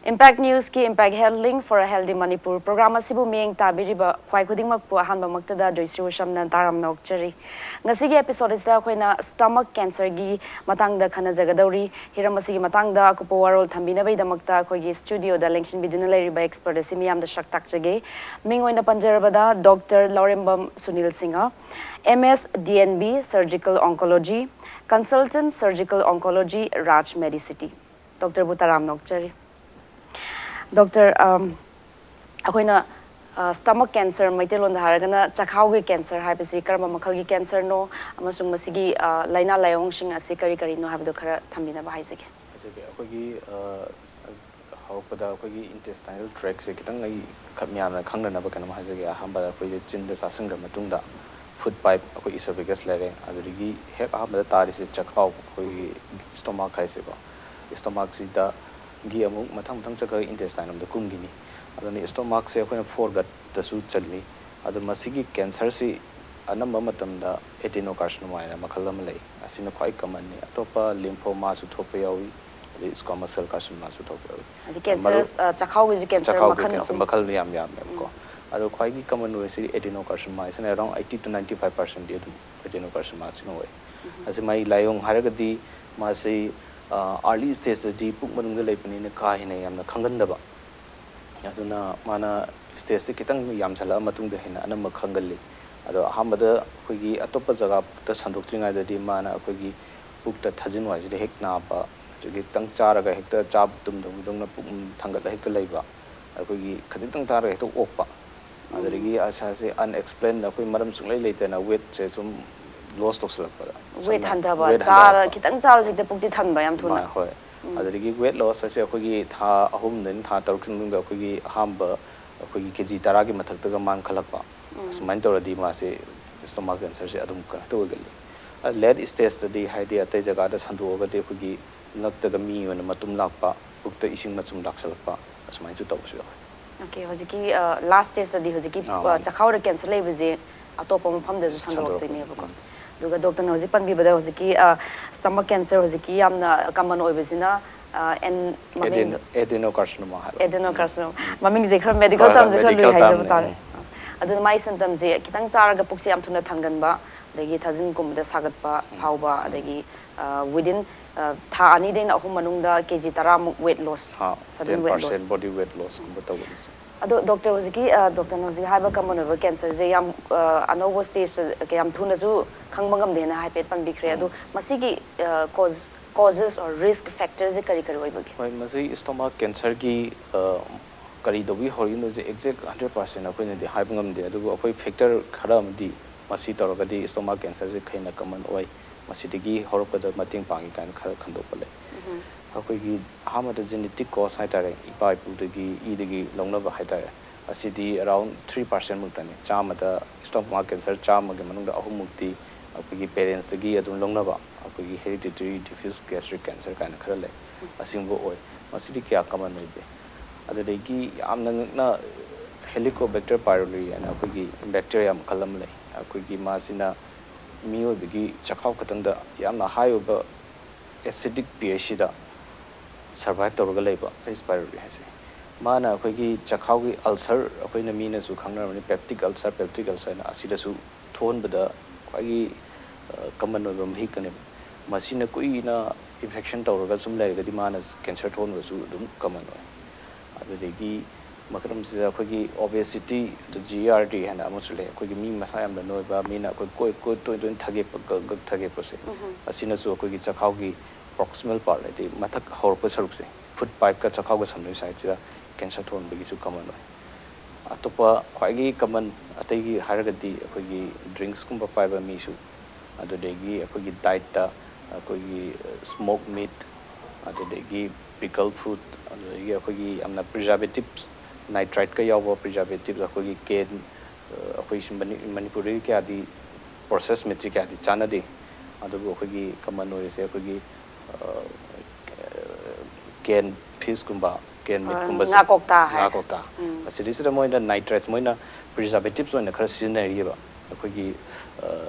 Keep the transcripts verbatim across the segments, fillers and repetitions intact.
Impact Newsꯀꯤ Impact Health Link for a Healthy Manipur program ꯑꯁꯤꯕꯨ ꯃꯤꯠꯌꯦꯡ ꯇꯥꯕꯤꯔꯤꯕ ꯈ꯭ꯋꯥꯏ ꯈꯨꯗꯤꯡꯃꯛꯄꯨ ꯑꯍꯥꯟꯕꯃꯛꯇꯗ ꯖꯣꯏꯁ꯭ꯔꯤ ꯎꯁꯝꯅ ꯇꯥꯔꯝꯅ ꯑꯣꯛꯆꯔꯤ꯫ ꯉꯁꯤꯒꯤ episode ꯑꯁꯤꯗ ꯑꯩꯈꯣꯏꯅ stomach cancerꯒꯤ ꯃꯇꯥꯡꯗ ꯈꯟꯅꯖꯒꯗꯧꯔꯤ꯫ ꯍꯤꯔꯝ ꯑꯁꯤꯒꯤ ꯃꯇꯥꯡꯗ ꯑꯀꯨꯞꯄ ꯋꯥꯔꯣꯜ ꯊꯝꯕꯤꯅꯕꯒꯤꯗꯃꯛꯇ ꯑꯩꯈꯣꯏꯒꯤ studioꯗ ꯂꯦꯡꯁꯤꯟꯕꯤꯗꯨꯅ ꯂꯩꯔꯤꯕ expert ꯑꯁꯤ ꯃꯤꯌꯥꯝꯗ ꯁꯛ ꯇꯥꯛꯆꯒꯦ꯫ ꯃꯤꯡ ꯑꯣꯏꯅ ꯄꯟꯖꯔꯕꯗ Doctor ꯂꯧꯔꯦꯝꯕꯝ Sunil Singh, M S D N B Surgical Oncology, Consultant Surgical Oncology, Raj Medicity꯫ Doctorꯕꯨ ꯇꯔꯥꯝꯅ ꯑꯣꯛꯆꯔꯤ꯫ Doctor, ꯑꯝ, ꯑꯩꯈꯣꯏꯅ, ꯑ, stomach cancer, ꯃꯩꯇꯩꯂꯣꯟꯗ ꯍꯥꯏꯔꯒꯅ ꯆꯈꯥꯎꯒꯤ cancer ꯍꯥꯏꯕꯁꯤ ꯀꯔꯝꯕ ꯃꯈꯜꯒꯤ cancerꯅꯣ ꯑꯃꯁꯨꯡ ꯃꯁꯤꯒꯤ, ꯑ, ꯂꯥꯏꯅꯥ ꯂꯥꯏꯑꯣꯡꯁꯤꯡ ꯑꯁꯤ ꯀꯔꯤ ꯀꯔꯤꯅꯣ ꯍꯥꯏꯕꯗꯨ ꯈꯔ ꯊꯝꯕꯤꯅꯕ ꯍꯥꯏꯖꯒꯦ꯫ ꯍꯥꯏꯖꯒꯦ꯫ ꯑꯩꯈꯣꯏꯒꯤ, ꯑ, ꯍꯧꯔꯛꯄꯗ ꯑꯩꯈꯣꯏꯒꯤ intestinal tractꯁꯦ ꯈꯤꯇꯪ ꯑꯩ ꯈ-, ꯃꯌꯥꯝꯅ ꯈꯪꯅꯅꯕ ꯀꯩꯅꯣꯝ ꯍꯥꯏꯖꯒꯦ꯫ ꯑꯍꯥꯟꯕꯗ ꯑꯩꯈꯣꯏꯁꯦ ꯆꯤꯟꯗ ꯆꯥꯁꯤꯟꯈ꯭ꯔ ꯃꯇꯨꯡꯗ food pipe, ꯑꯩꯈꯣꯏ esophagus ꯂꯩꯔꯦ, ꯑꯗꯨꯗꯒꯤ ꯍꯦꯛ ꯑꯍꯥꯟꯕꯗ ꯇꯥꯔꯤꯁꯦ ꯆꯈꯥꯎ, ꯑꯩꯈꯣꯏꯒꯤ stomach ꯍꯥꯏꯁꯦꯀꯣ, stomachꯁꯤꯗꯒꯤ ꯑꯃꯨꯛ ꯃꯊꯪ ꯃꯊꯪ ꯆꯠꯈ꯭ꯔꯒ intestine ꯂꯣꯝꯗ ꯀꯨꯝꯈꯤꯅꯤ꯫ ꯑꯗꯨꯅ stomachꯁꯦ ꯑꯩꯈꯣꯏꯅ foreguttꯇꯁꯨ ꯆꯜꯂꯤ꯫ ꯑꯗꯣ ꯃꯁꯤꯒꯤ cancerꯁꯤ ꯑꯅꯝꯕ ꯃꯇꯝꯗ adenocarcinoma ꯍꯥꯏꯅ ꯃꯈꯜ ꯑꯃ ꯂꯩ, ꯑꯁꯤꯅ ꯈ꯭ꯋꯥꯏ commonꯅꯤ꯫ ꯑꯇꯣꯞꯄ lymphomaꯁꯨ ꯊꯣꯛꯄ ꯌꯥꯎꯏ, ꯑꯗꯩ squamous cell carcinomaꯁꯨ ꯊꯣꯛꯄ ꯌꯥꯎꯏ꯫ ꯍꯥꯏꯗꯤ cancer, ꯃꯔꯨ-, ꯑ, ꯆꯈꯥꯎꯒꯤꯁꯨ cancer ꯆꯈꯥꯎꯒꯤ ꯃꯈꯜ cancer ꯑꯍꯨꯝ꯫ ꯃꯈꯜ ꯌꯥꯝ ꯌꯥꯝꯃꯦꯕꯀꯣ꯫ ꯎꯝ꯫ ꯑꯗꯣ ꯈ꯭ꯋꯥꯏꯒꯤ common ꯑꯣꯏꯔꯤꯁꯤ adenocarcinoma ꯍꯥꯏꯁꯤꯅ around eighty to ninety five percentꯗꯤ ꯑꯗꯨꯝ adenocarcinomaꯁꯤꯅ ꯑꯣꯏ꯫ ꯎꯝ꯫ ꯑꯁꯤ ꯃꯥꯒꯤ ꯂꯥꯏꯑꯣꯡ ꯍꯥꯏꯔꯒꯗꯤ ꯃꯥꯁꯤ, ꯑ, early stageꯇꯗꯤ ꯄꯨꯛ ꯃꯅꯨꯡꯗ ꯂꯩꯕꯅꯤꯅ ꯀꯥ ꯍꯦꯟꯅ ꯌꯥꯝꯅ ꯈꯪꯒꯟꯗꯕ꯫ ꯑꯗꯨꯅ ꯃꯥꯅ stageꯁꯦ ꯈꯤꯇꯪ ꯌꯥꯝꯁꯜꯂꯛꯑ ꯃꯇꯨꯡꯗ ꯍꯦꯟꯅ ꯑꯅꯝꯕ ꯈꯪꯒꯜꯂꯤ꯫ ꯑꯗꯣ ꯑꯍꯥꯟꯕꯗ ꯑꯩꯈꯣꯏꯒꯤ ꯑꯇꯣꯞꯄ ꯖꯒꯥ ꯄꯨꯛꯇ ꯁꯟꯗꯣꯛꯇ꯭ꯔꯤꯉꯩꯗꯗꯤ ꯃꯥꯅ ꯑꯩꯈꯣꯏꯒꯤ ꯄꯨꯛꯇ ꯊꯥꯖꯤꯟ ꯋꯥꯏꯁꯤꯗ ꯍꯦꯛ ꯅꯥꯕ, ꯑꯗꯒꯤ ꯈꯤꯇꯪ ꯆꯥꯔꯒ ꯍꯦꯛꯇ ꯆꯥꯕ ꯇꯨꯝꯗꯕꯗꯧꯅ ꯄꯨꯛ ꯊꯥꯡꯒꯠꯂ ꯍꯦꯛꯇ ꯂꯩꯕ, ꯑꯩꯈꯣꯏꯒꯤ ꯈꯖꯤꯛꯇꯪ ꯆꯥꯔꯒ ꯍꯦꯛꯇ ꯑꯣꯛꯄ, ꯎꯝ꯫ ꯑꯗꯨꯗꯒꯤ ꯑꯁꯥꯁꯦ unexplained, ꯑꯩꯈꯣꯏ ꯃꯔꯝ ꯁꯨꯡꯂꯩ ꯂꯩꯇꯅ weightꯁꯦ ꯁꯨꯝ loss ꯇꯧꯁꯤꯜꯂꯛꯄꯗ, weight ꯁꯝꯅ ꯍꯟꯊꯕ, weight ꯆꯥꯔ-, ꯍꯟꯊꯔꯛꯄ꯫ ꯈꯤꯇꯪ ꯆꯥꯔꯁꯨ ꯍꯦꯛꯇ ꯄꯨꯛꯇꯤ ꯊꯟꯕ ꯌꯥꯝ ꯊꯨꯅ꯫ ꯃꯥ-, ꯍꯣꯏ꯫ ꯎꯝ꯫ ꯑꯗꯨꯗꯒꯤ weight loss ꯍꯥꯏꯁꯦ ꯑꯩꯈꯣꯏꯒꯤ ꯊꯥ ꯑꯍꯨꯝꯗꯩꯅ ꯊꯥ ꯇꯔꯨꯛꯀꯤ ꯃꯅꯨꯡꯗ ꯑꯩꯈꯣꯏꯒꯤ ꯑꯍꯥꯟꯕ ꯑꯩꯈꯣꯏꯒꯤ KG ꯇꯔꯥꯒꯤ ꯃꯊꯛꯇꯒ ꯃꯥꯡꯈꯠꯂꯛꯄ, ꯎꯝ꯫ ꯑꯁꯨꯃꯥꯏꯅ ꯇꯧꯔꯗꯤ ꯃꯥꯁꯦ stomach cancerꯁꯦ ꯑꯗꯨꯝ ꯀꯩꯅꯣ ꯇꯧꯒꯜꯂꯤ꯫ ꯑ, late stageꯇꯗꯤ, ꯍꯥꯏꯗꯤ ꯑꯇꯩ ꯖꯒꯥꯗ ꯁꯟꯗꯣꯛꯑꯒꯗꯤ ꯑꯩꯈꯣꯏꯒꯤ ꯉꯛꯇꯒ ꯃꯤ ꯑꯣꯏꯅ ꯃꯇꯨꯝ ꯂꯥꯛꯄ, ꯄꯨꯛꯇ ꯏꯁꯤꯡ ꯃꯆꯨꯝ ꯂꯥꯛꯁꯜꯂꯛꯄ, ꯑꯁꯨꯃꯥꯏꯅꯁꯨ ꯇꯧꯕꯁꯨ ꯌꯥꯎꯋꯤ꯫ Okay, ꯍꯧꯖꯤꯛꯀꯤ, ꯑ, last stageꯇꯗꯤ ꯍꯧꯖꯤꯛꯀꯤ, ꯑꯥ, ꯑ, ꯃꯥꯅꯤ꯫ ꯆꯈꯥꯎꯗ cancer ꯂꯩꯕꯁꯦ ꯑꯇꯣꯞꯄ ꯃꯐꯝꯗꯁꯨ ꯁꯟꯗꯣꯔꯛꯄ꯫ ꯁꯟꯗꯣꯔꯛꯇꯣꯏꯅꯦꯕꯀꯣ꯫ ꯎꯝ꯫ ꯑꯗꯨꯒ doctorꯅ ꯍꯧꯖꯤꯛ ꯄꯟꯕꯤꯕꯗ ꯍꯧꯖꯤꯛꯀꯤ, ꯑ, stomach cancer ꯍꯧꯖꯤꯛꯀꯤ ꯌꯥꯝꯅ common ꯑꯣꯏꯕꯁꯤꯅ ꯑꯦꯟ ꯃꯃꯤꯡꯗꯣ Adenocarcinoma ꯍꯥꯏꯕ. Adenocarcinoma, ꯃꯃꯤꯡꯁꯦ ꯈꯔ medical ꯍꯣꯏ, ꯍꯣꯏ, termꯁꯦ ꯈꯔ ꯂꯨꯏ medical ꯍꯥꯏꯖꯕ termꯅꯦ, ꯇꯥꯔꯦ꯫ ꯎꯝ꯫ ꯑꯗꯨꯅ ꯃꯥꯏ symptomꯁꯦ ꯈꯤꯇꯪ ꯆꯥꯔꯒ ꯄꯨꯛꯁꯦ ꯌꯥꯝ ꯊꯨꯅ ꯊꯟꯒꯟꯕ, ꯑꯗꯒꯤ ꯊꯥꯖꯤꯟꯒꯨꯝꯕꯗ ꯁꯥꯒꯠꯄ ꯐꯥꯎꯕ, ꯑꯗꯒꯤ within ꯊꯥ ꯑꯅꯤꯗꯩꯅ ꯑꯍꯨꯝ ꯃꯅꯨꯡꯗ ꯀꯦ ꯖꯤ ꯇꯔꯥꯃꯨꯛ weight loss, ꯊꯥ sudden ten weight percent loss꯫ Body weight lossꯀꯨꯝꯕ ꯇꯧꯕꯅꯤꯁꯦ꯫ ꯑꯗꯣ ꯗꯣꯛꯇꯔ, ꯍꯧꯖꯤꯛꯀꯤ ꯗꯣꯛꯇꯔꯅ ꯍꯧꯖꯤꯛ ꯍꯥꯏꯕ common ꯑꯣꯏꯕ cancerꯁꯦ ꯌꯥꯝ ꯑ, ꯑꯅꯧꯕ stageꯇ ꯀꯌꯥꯝ ꯊꯨꯅꯁꯨ ꯈꯪꯕ ꯉꯝꯗꯦꯅ ꯍꯥꯏꯐꯦꯠ ꯄꯟꯕꯤꯈ꯭ꯔꯦ꯫ ꯑꯗꯣ ꯃꯁꯤꯒꯤ cause causes or risk factorꯁꯦ ꯀꯔꯤ ꯀꯔꯤ ꯑꯣꯏꯕꯒꯦ? ꯍꯣꯏ, ꯃꯁꯤ stomach cancerꯒꯤ ꯀꯔꯤ ꯇꯧꯕꯤ ꯍꯧꯔꯛꯏꯅꯣꯁꯦ exact hundred percent ꯑꯩꯈꯣꯏꯅꯗꯤ ꯍꯥꯏꯕ ꯉꯝꯗꯦ꯫ ꯑꯗꯨꯕꯨ ꯑꯩꯈꯣꯏ factor ꯈꯔ ꯑꯃꯗꯤ ꯃꯁꯤ ꯇꯧꯔꯒꯗꯤ stomach cancerꯁꯦ ꯍꯦꯟꯅ common ꯑꯣꯏ, ꯃꯁꯤꯗꯒꯤ ꯍꯧꯔꯛꯄꯗ ꯃꯇꯦꯡ ꯄꯥꯡꯉꯤ ꯀꯥꯏꯅ ꯈꯔ ꯈꯟꯗꯣꯛꯄ ꯂꯩ꯫ ꯑꯩꯈꯣꯏꯒꯤ ꯑꯍꯥꯟꯕꯗ genetic cause ꯍꯥꯏꯇꯥꯔꯦ, ꯏꯄꯥ ꯏꯄꯨꯗꯒꯤ ꯏꯗꯒꯤ ꯂꯧꯅꯕ ꯍꯥꯏꯇꯥꯔꯦ, ꯑꯁꯤꯗꯤ around three percent ꯃꯨꯛꯇꯅꯤ꯫ ꯆꯥꯝꯃꯗ, stomach cancer ꯆꯥꯝꯃꯒꯤ ꯃꯅꯨꯡꯗ ꯑꯍꯨꯝꯃꯨꯛꯇꯤ ꯑꯩꯈꯣꯏꯒꯤ parentsꯇꯒꯤ ꯑꯗꯨꯝ ꯂꯧꯅꯕ, ꯑꯩꯈꯣꯏꯒꯤ hereditary diffuse gastric cancer ꯀꯥꯏꯅ ꯈꯔ ꯂꯩ, ꯑꯁꯤꯒꯨꯝꯕ ꯑꯣꯏ꯫ ꯃꯁꯤꯗꯤ ꯀꯌꯥ common ꯑꯣꯏꯗꯦ꯫ ꯑꯗꯨꯗꯒꯤ ꯌꯥꯝꯅ ꯉꯛꯅ Helicobacter pylori ꯍꯥꯏꯅ ꯑꯩꯈꯣꯏꯒꯤ bacteria ꯃꯈꯜ ꯑꯃ ꯂꯩ꯫ ꯑꯩꯈꯣꯏꯒꯤ ꯃꯥꯁꯤꯅ ꯃꯤꯑꯣꯏꯕꯒꯤ ꯆꯈꯥꯎ ꯈꯛꯇꯪꯗ ꯌꯥꯝꯅ high ꯑꯣꯏꯕ acidic pHꯁꯤꯗ survive ꯇꯧꯔꯒ ꯂꯩꯕ H. pylori ꯍꯥꯏꯁꯦ꯫ ꯃꯥꯅ ꯑꯩꯈꯣꯏꯒꯤ ꯆꯈꯥꯎꯒꯤ ulcer, ꯑꯩꯈꯣꯏꯅ ꯃꯤꯅꯁꯨ ꯈꯪꯅꯔꯕꯅꯤ peptic ulcer, peptic ulcer ꯍꯥꯏꯅ, ꯑꯁꯤꯗꯁꯨ ꯊꯣꯛꯍꯟꯕꯗ ꯈ꯭ꯋꯥꯏꯒꯤ common ꯑꯣꯏꯕ ꯃꯍꯤꯛ ꯑꯅꯦꯕ꯫ ꯃꯁꯤꯅ ꯀꯨꯏꯅ infection ꯇꯧꯔꯒ ꯁꯨꯝ ꯂꯩꯔꯒꯗꯤ ꯃꯥꯅ cancer ꯊꯣꯛꯍꯟꯕꯁꯨ ꯑꯗꯨꯝ common ꯑꯣꯏ꯫ ꯑꯗꯨꯗꯒꯤ ꯃꯔꯝꯁꯤꯗ ꯑꯩꯈꯣꯏꯒꯤ obesity, ꯑꯗꯨ G E R D ꯍꯥꯏꯅ ꯑꯃꯁꯨ ꯂꯩ꯫ ꯑꯩꯈꯣꯏꯒꯤ ꯃꯤ ꯃꯁꯥ ꯌꯥꯝꯅ ꯅꯣꯏꯕ, ꯃꯤꯅ ꯑꯩꯈꯣꯏ ꯀꯣꯏ ꯀꯣꯏ ꯇꯣꯏ ꯇꯣꯏꯅ ꯊꯥꯒꯦꯛꯄ, ꯒꯛ ꯒꯛ ꯊꯥꯒꯦꯛꯄꯁꯦ, ꯑꯁꯤꯅꯁꯨ ꯑꯩꯈꯣꯏꯒꯤ ꯆꯈꯥꯎꯒꯤ proximal part, ꯍꯥꯏꯗꯤ ꯃꯊꯛ ꯍꯧꯔꯛꯄ ꯁꯔꯨꯛꯁꯦ, food pipeꯀ ꯆꯈꯥꯎꯒ ꯁꯝꯅꯔꯤꯕ sideꯁꯤꯗ cancer ꯊꯣꯛꯍꯟꯕꯒꯤꯁꯨ common ꯑꯣꯏ꯫ ꯑꯇꯣꯞꯄ ꯈ꯭ꯋꯥꯏꯒꯤ common ꯑꯇꯩꯒꯤ ꯍꯥꯏꯔꯒꯗꯤ ꯑꯩꯈꯣꯏꯒꯤ drinksꯀꯨꯝꯕ ꯄꯥꯏꯕ ꯃꯤꯁꯨ, ꯑꯗꯨꯗꯒꯤ ꯑꯩꯈꯣꯏꯒꯤ dietꯇ ꯑꯩꯈꯣꯏꯒꯤ smoke meat, ꯑꯗꯨꯗꯒꯤ pickle food, ꯑꯗꯨꯗꯒꯤ ꯑꯩꯈꯣꯏꯒꯤ ꯌꯥꯝꯅ preservatives, nitriteꯀ ꯌꯥꯎꯕ preservatives, ꯑꯩꯈꯣꯏꯒꯤ ꯀꯦꯟ, ꯑꯩꯈꯣꯏ ꯁꯤ ꯃꯅꯤ-, ꯃꯅꯤꯄꯨꯔꯗꯒꯤ ꯀꯌꯥꯗꯤ processed meatꯁꯦ ꯀꯌꯥꯗꯤ ꯆꯥꯟꯅꯗꯦ꯫ ꯑꯗꯨꯕꯨ ꯑꯩꯈꯣꯏꯒꯤ common ꯑꯣꯏꯔꯤꯁꯦ ꯑꯩꯈꯣꯏꯒꯤ canned fishꯀꯨꯝꯕ, canned meatꯀꯨꯝꯕꯁꯦ, ꯉꯥ ꯀꯧꯇꯥ ꯍꯥꯏ꯫ ꯉꯥ ꯀꯧꯇꯥ꯫ ꯑꯁꯤꯗꯩꯁꯤꯗ ꯃꯣꯏꯅ nitrites, ꯃꯣꯏꯅ preservatives ꯑꯣꯏꯅ ꯈꯔ ꯁꯤꯖꯤꯟꯅꯔꯤꯕ꯫ ꯑꯩꯈꯣꯏꯒꯤ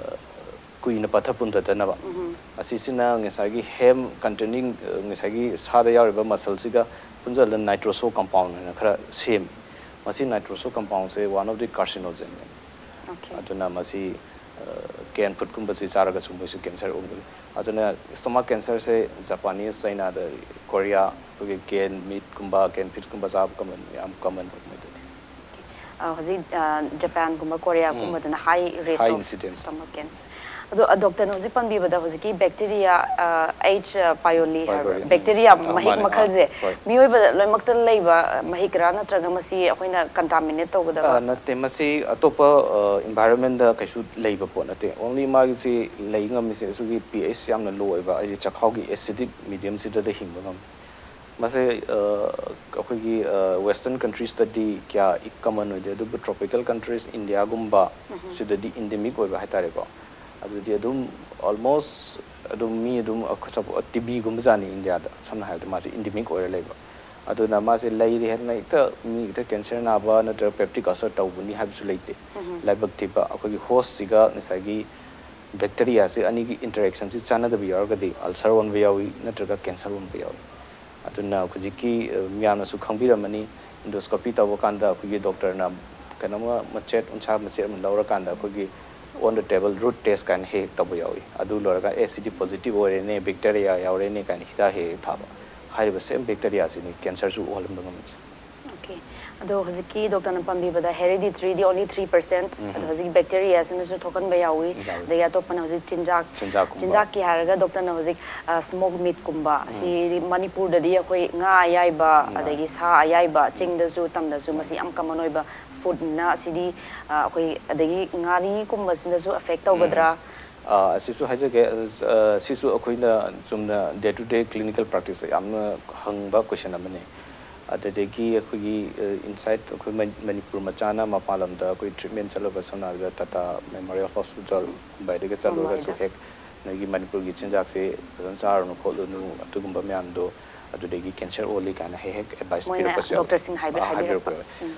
ꯀꯨꯏꯅ ꯄꯠꯊ ꯄꯨꯝꯊꯗꯅꯕ꯫ ꯎꯝ꯫ ꯑꯁꯤꯁꯤꯅ ꯉꯁꯥꯏꯒꯤ ꯍꯦꯝ ꯀꯟꯇꯦꯅꯤꯡ, ꯑ, ꯉꯁꯥꯏꯒꯤ ꯁꯥꯗ ꯌꯥꯎꯔꯤꯕ ꯃꯁꯜꯁꯤꯒ ꯄꯨꯟꯁꯤꯜꯂ ꯅꯥꯏꯇ꯭ꯔꯣꯁꯣ ꯀꯝꯄꯥꯎꯟ ꯑꯣꯏꯅ ꯈꯔ ꯁꯦꯝꯃꯤ꯫ ꯃꯁꯤ ꯅꯥꯏꯇ꯭ꯔꯣꯁꯣ ꯀꯝꯄꯥꯎꯟꯁꯦ one of the carcinogen ꯅꯦ꯫ Okay꯫ ꯑꯗꯨꯅ ꯃꯁꯤ, ꯑ, ꯀꯦꯟ ꯐꯨꯗꯀꯨꯝꯕꯁꯤ ꯆꯥꯔꯒꯁꯨ ꯃꯣꯏꯁꯨ ꯀꯦꯟꯁꯔ ꯑꯣꯟꯒꯅꯤ꯫ ꯑꯗꯨꯅ ꯁ꯭ꯇꯣꯃꯥꯛ ꯀꯦꯟꯁꯔꯁꯦ ꯖꯄꯥꯅꯤꯁ, ꯆꯩꯅꯥꯗ, ꯀꯣꯔꯤꯌꯥ, ꯑꯩꯈꯣꯏꯒꯤ ꯀꯦꯟ ꯃꯤꯠꯀꯨꯝꯕ, ꯀꯦꯟ ꯐꯤꯁꯀꯨꯝꯕ ꯆꯥꯕ ꯀꯃꯟ, ꯌꯥꯝ ꯀꯃꯟ ꯑꯣꯏ ꯃꯣꯏꯗꯗꯤ꯫ ꯑ, ꯍꯧꯖꯤꯛ, ꯑ, ꯖꯄꯥꯟꯒꯨꯝꯕ, ꯀꯣꯔꯤꯌꯥꯒꯨꯝꯕꯗꯅ high rate high of incidence stomach cancer꯫ ꯑꯗꯣ, ꯑ, ꯗꯣꯛꯇꯔꯅ ꯍꯧꯖꯤꯛ ꯄꯟꯕꯤꯕꯗ ꯍꯧꯖꯤꯛꯀꯤ ꯕꯦꯛꯇꯤꯔꯤꯌꯥ, ꯑ, ꯑꯩꯆ ꯄꯥꯏꯑꯣꯂꯤ ꯍꯥꯏꯕ꯭ꯔꯥ? ꯄꯥꯏꯑꯣꯂꯤ, ꯎꯝ꯫ ꯕꯦꯛꯇꯤꯔꯤꯌꯥ ꯑ, ꯃꯍꯤꯛ ꯃꯥꯅꯦ, ꯑ, ꯃꯈꯜꯁꯦ ꯍꯣꯏ꯫ ꯃꯤꯑꯣꯏꯕꯗ ꯂꯣꯏꯅꯃꯛꯇ ꯂꯩꯕ, ꯑ, ꯃꯍꯤꯛꯔꯥ, ꯅꯠꯇ꯭ꯔꯒ ꯃꯁꯤ ꯑꯩꯈꯣꯏꯅ ꯀꯟꯇꯥꯃꯤꯅꯦꯠ ꯇꯧꯒꯗꯕ? ꯑ, ꯅꯠꯇꯦ, ꯃꯁꯤ ꯑꯇꯣꯞꯄ, ꯑ, environment ꯗ ꯀꯩꯁꯨ ꯂꯩꯕ ꯄꯣꯠ ꯅꯠꯇꯦ꯫ Only ꯃꯥꯒꯤꯁꯤ ꯂꯩ ꯉꯝꯃꯤꯁꯦ ꯑꯩꯈꯣꯏꯒꯤ pH ꯌꯥꯝꯅ low ꯑꯣꯏꯕ, ꯍꯥꯏꯗꯤ ꯆꯥꯛꯈꯥꯎꯒꯤ acidic medium ꯁꯤꯗꯗ ꯍꯤꯡꯕ ꯉꯝꯃꯤ꯫ ꯃꯁꯦ, ꯑ, ꯑꯩꯈꯣꯏꯒꯤ, ꯑ, western countries ꯇꯗꯤ ꯀꯌꯥ common ꯑꯣꯏꯗꯦ, ꯑꯗꯨꯕꯨ tropical countries, ꯏꯟꯗꯤꯌꯥꯒꯨꯝꯕ ꯎꯝ꯫ ꯁꯤꯗꯗꯤ endemic ꯑꯣꯏꯕ ꯍꯥꯏꯇꯥꯔꯦꯀꯣ꯫ ꯑꯗꯨꯗꯤ ꯑꯗꯨꯝ almost ꯑꯗꯨꯝ ꯃꯤ ꯑꯗꯨꯝ ꯑꯩꯈꯣꯏ ꯁꯄꯣ-, ꯇꯤ ꯕꯤꯒꯨꯝꯕ ꯖꯥꯠꯅꯤ ꯏꯟꯗꯤꯌꯥꯗ, ꯁꯝꯅ ꯍꯥꯏꯔꯕꯗ ꯃꯥꯁꯦ endemic ꯑꯣꯏꯔ ꯂꯩꯕ꯫ ꯑꯗꯨꯅ ꯃꯥꯁꯦ ꯂꯩꯔꯦ ꯍꯥꯏꯗꯅ ꯍꯦꯛꯇ ꯃꯤ ꯍꯦꯛꯇ ꯀꯦꯟꯁꯔ ꯅꯥꯕ ꯅꯠꯇ꯭ꯔꯒ peptic ulcer ꯇꯧꯕꯅꯤ ꯍꯥꯏꯕꯁꯨ ꯂꯩꯇꯦ꯫ ꯎꯝ꯫ ꯂꯥꯏꯕꯛ ꯊꯤꯕ ꯑꯩꯈꯣꯏꯒꯤ host ꯁꯤꯒ ꯉꯁꯥꯏꯒꯤ bacteria ꯁꯤ ꯑꯅꯤꯒꯤ interaction ꯁꯤ ꯆꯥꯟꯅꯗꯕ ꯌꯥꯎꯔꯒꯗꯤ ulcer ꯑꯣꯟꯕ ꯌꯥꯎꯏ, ꯅꯠꯇ꯭ꯔꯒ ꯀꯦꯟꯁꯔ ꯑꯣꯟꯕ ꯌꯥꯎꯏ꯫ ꯑꯗꯨꯅ ꯍꯧꯖꯤꯛꯀꯤ, ꯑ, ꯃꯤꯌꯥꯝꯅꯁꯨ ꯈꯪꯕꯤꯔꯝꯃꯅꯤ, endoscopy ꯇꯧꯕ ꯀꯥꯟꯗ ꯑꯩꯈꯣꯏꯒꯤ ꯗꯣꯛꯇꯔꯅ ꯀꯩꯅꯣꯝꯃ ꯃꯆꯦꯠ, ꯎꯟꯁꯥ ꯃꯆꯦꯠ ꯑꯃ ꯂꯧꯔꯀꯥꯟꯗ ꯑꯩꯈꯣꯏꯒꯤ on the table root test ꯀꯥꯏꯅ ꯍꯦꯛ ꯍꯦꯛ ꯇꯧꯕ ꯌꯥꯎꯏ꯫ ꯑꯗꯨ ꯂꯣꯏꯔꯒ, "ꯑꯦ, ꯁꯤꯗꯤ positive ꯑꯣꯏꯔꯦꯅꯦ, bacteria ꯌꯥꯎꯔꯦꯅꯦ" ꯀꯥꯏꯅ ꯍꯤꯗꯥꯛ ꯍꯦꯛ ꯍꯦꯛ ꯊꯥꯕ꯫ ꯍꯥꯏꯔꯤꯕ same bacteria ꯁꯤꯅꯤ ꯀꯦꯟꯁꯔꯁꯨ ꯑꯣꯜꯍꯟꯕ ꯉꯝꯃꯤꯁꯦ꯫ Okay꯫ ꯑꯗꯣ ꯍꯧꯖꯤꯛꯀꯤ ꯗꯣꯛꯇꯔꯅ ꯄꯟꯕꯤꯕꯗ hereditary ꯗꯤ only three percent, ꯎꯝ꯫ ꯑꯗꯣ ꯍꯧꯖꯤꯛꯀꯤ bacteria ꯁꯤꯅꯁꯨ ꯊꯣꯛꯍꯟꯕ ꯌꯥꯎꯏ, ꯌꯥꯎꯏ꯫ ꯑꯗꯒꯤ ꯑꯇꯣꯞꯄꯅ ꯍꯧꯖꯤꯛ ꯆꯤꯟꯖꯥꯛ, ꯆꯤꯟꯖꯥꯛꯀꯨꯝꯕ꯫ ꯆꯤꯟꯖꯥꯛꯀꯤ ꯍꯥꯏꯔꯒ ꯗꯣꯛꯇꯔꯅ ꯍꯧꯖꯤꯛ, ꯑ, smoke meat ꯀꯨꯝꯕ, ꯎꯝ꯫ ꯁꯤꯗꯤ ꯃꯅꯤꯄꯨꯔꯗꯗꯤ ꯑꯩꯈꯣꯏ ꯉꯥ ꯑꯌꯥꯏꯕ, ꯉꯥ꯫ ꯑꯗꯒꯤ ꯁꯥ ꯑꯌꯥꯏꯕ, ꯎꯝ꯫ ꯆꯤꯡꯗꯁꯨ ꯇꯝꯗꯁꯨ ꯃꯁꯤ ꯌꯥꯝ common ꯑꯣꯏꯕ food ꯅ, ꯑꯁꯤꯗꯤ, ꯑ, ꯑꯩꯈꯣꯏ ꯑꯗꯒꯤ ꯉꯥꯔꯤꯒꯨꯝꯕꯁꯤꯅꯁꯨ affect ꯇꯧꯒꯗ꯭ꯔꯥ? ꯎꯝ꯫ ꯑ, ꯑꯁꯤꯁꯨ ꯍꯥꯏꯖꯒꯦ, ꯑ, ꯁꯤꯁꯨ ꯑꯩꯈꯣꯏꯅ ꯆꯨꯝꯅ day to day clinical practice ꯇ ꯌꯥꯝꯅ ꯍꯪꯕ question ꯑꯃꯅꯤ꯫ ꯑꯗꯨꯗꯒꯤ ꯑꯩꯈꯣꯏꯒꯤ, ꯑ, inside ꯑꯩꯈꯣꯏ ꯃꯅꯤ-, ꯃꯅꯤꯄꯨꯔ ꯃꯆꯥꯅ ꯃꯄꯥꯟ ꯂꯝꯗ ꯑꯩꯈꯣꯏ treatment ꯆꯠꯂꯨꯕ, ꯁꯝꯅ ꯍꯥꯏꯔꯕꯗ ꯇꯥꯇꯥ ꯃꯦꯃꯣꯔꯤꯌꯦꯜ ꯍꯣꯁꯄꯤꯇꯥꯜ, ꯃꯨꯝꯕꯥꯏꯗꯒ ꯆꯠꯂꯨꯔꯒꯁꯨ ꯃꯨꯝꯕꯥꯏꯗ꯫ ꯍꯦꯛ ꯅꯣꯏꯒꯤ ꯃꯅꯤꯄꯨꯔꯒꯤ ꯆꯤꯟꯖꯥꯛꯁꯦ ꯐꯖꯅ ꯆꯥꯔꯨꯅꯨ ꯈꯣꯠꯂꯨꯅꯨ, ꯑꯗꯨꯒꯨꯝꯕ ꯃꯌꯥꯝꯗꯣ ꯑꯗꯨꯗꯒꯤ ꯀꯦꯟꯁꯔ ꯑꯣꯜꯂꯤ ꯀꯥꯏꯅ ꯍꯦꯛ ꯍꯦꯛ ꯑꯦꯗꯚꯥꯏꯁ ꯃꯣꯏꯅ ꯄꯤꯔꯛꯄꯁꯨ ꯌꯥꯎꯋꯦ꯫ ꯗꯣꯛꯇꯔꯁꯤꯡꯅ ꯍꯥꯏꯕꯤ- ꯑꯥ, ꯍꯥꯏꯕꯤꯔꯛꯄ꯫ ꯍꯥꯏꯕꯤꯔꯛꯄ ꯌꯥꯎꯋꯦ꯫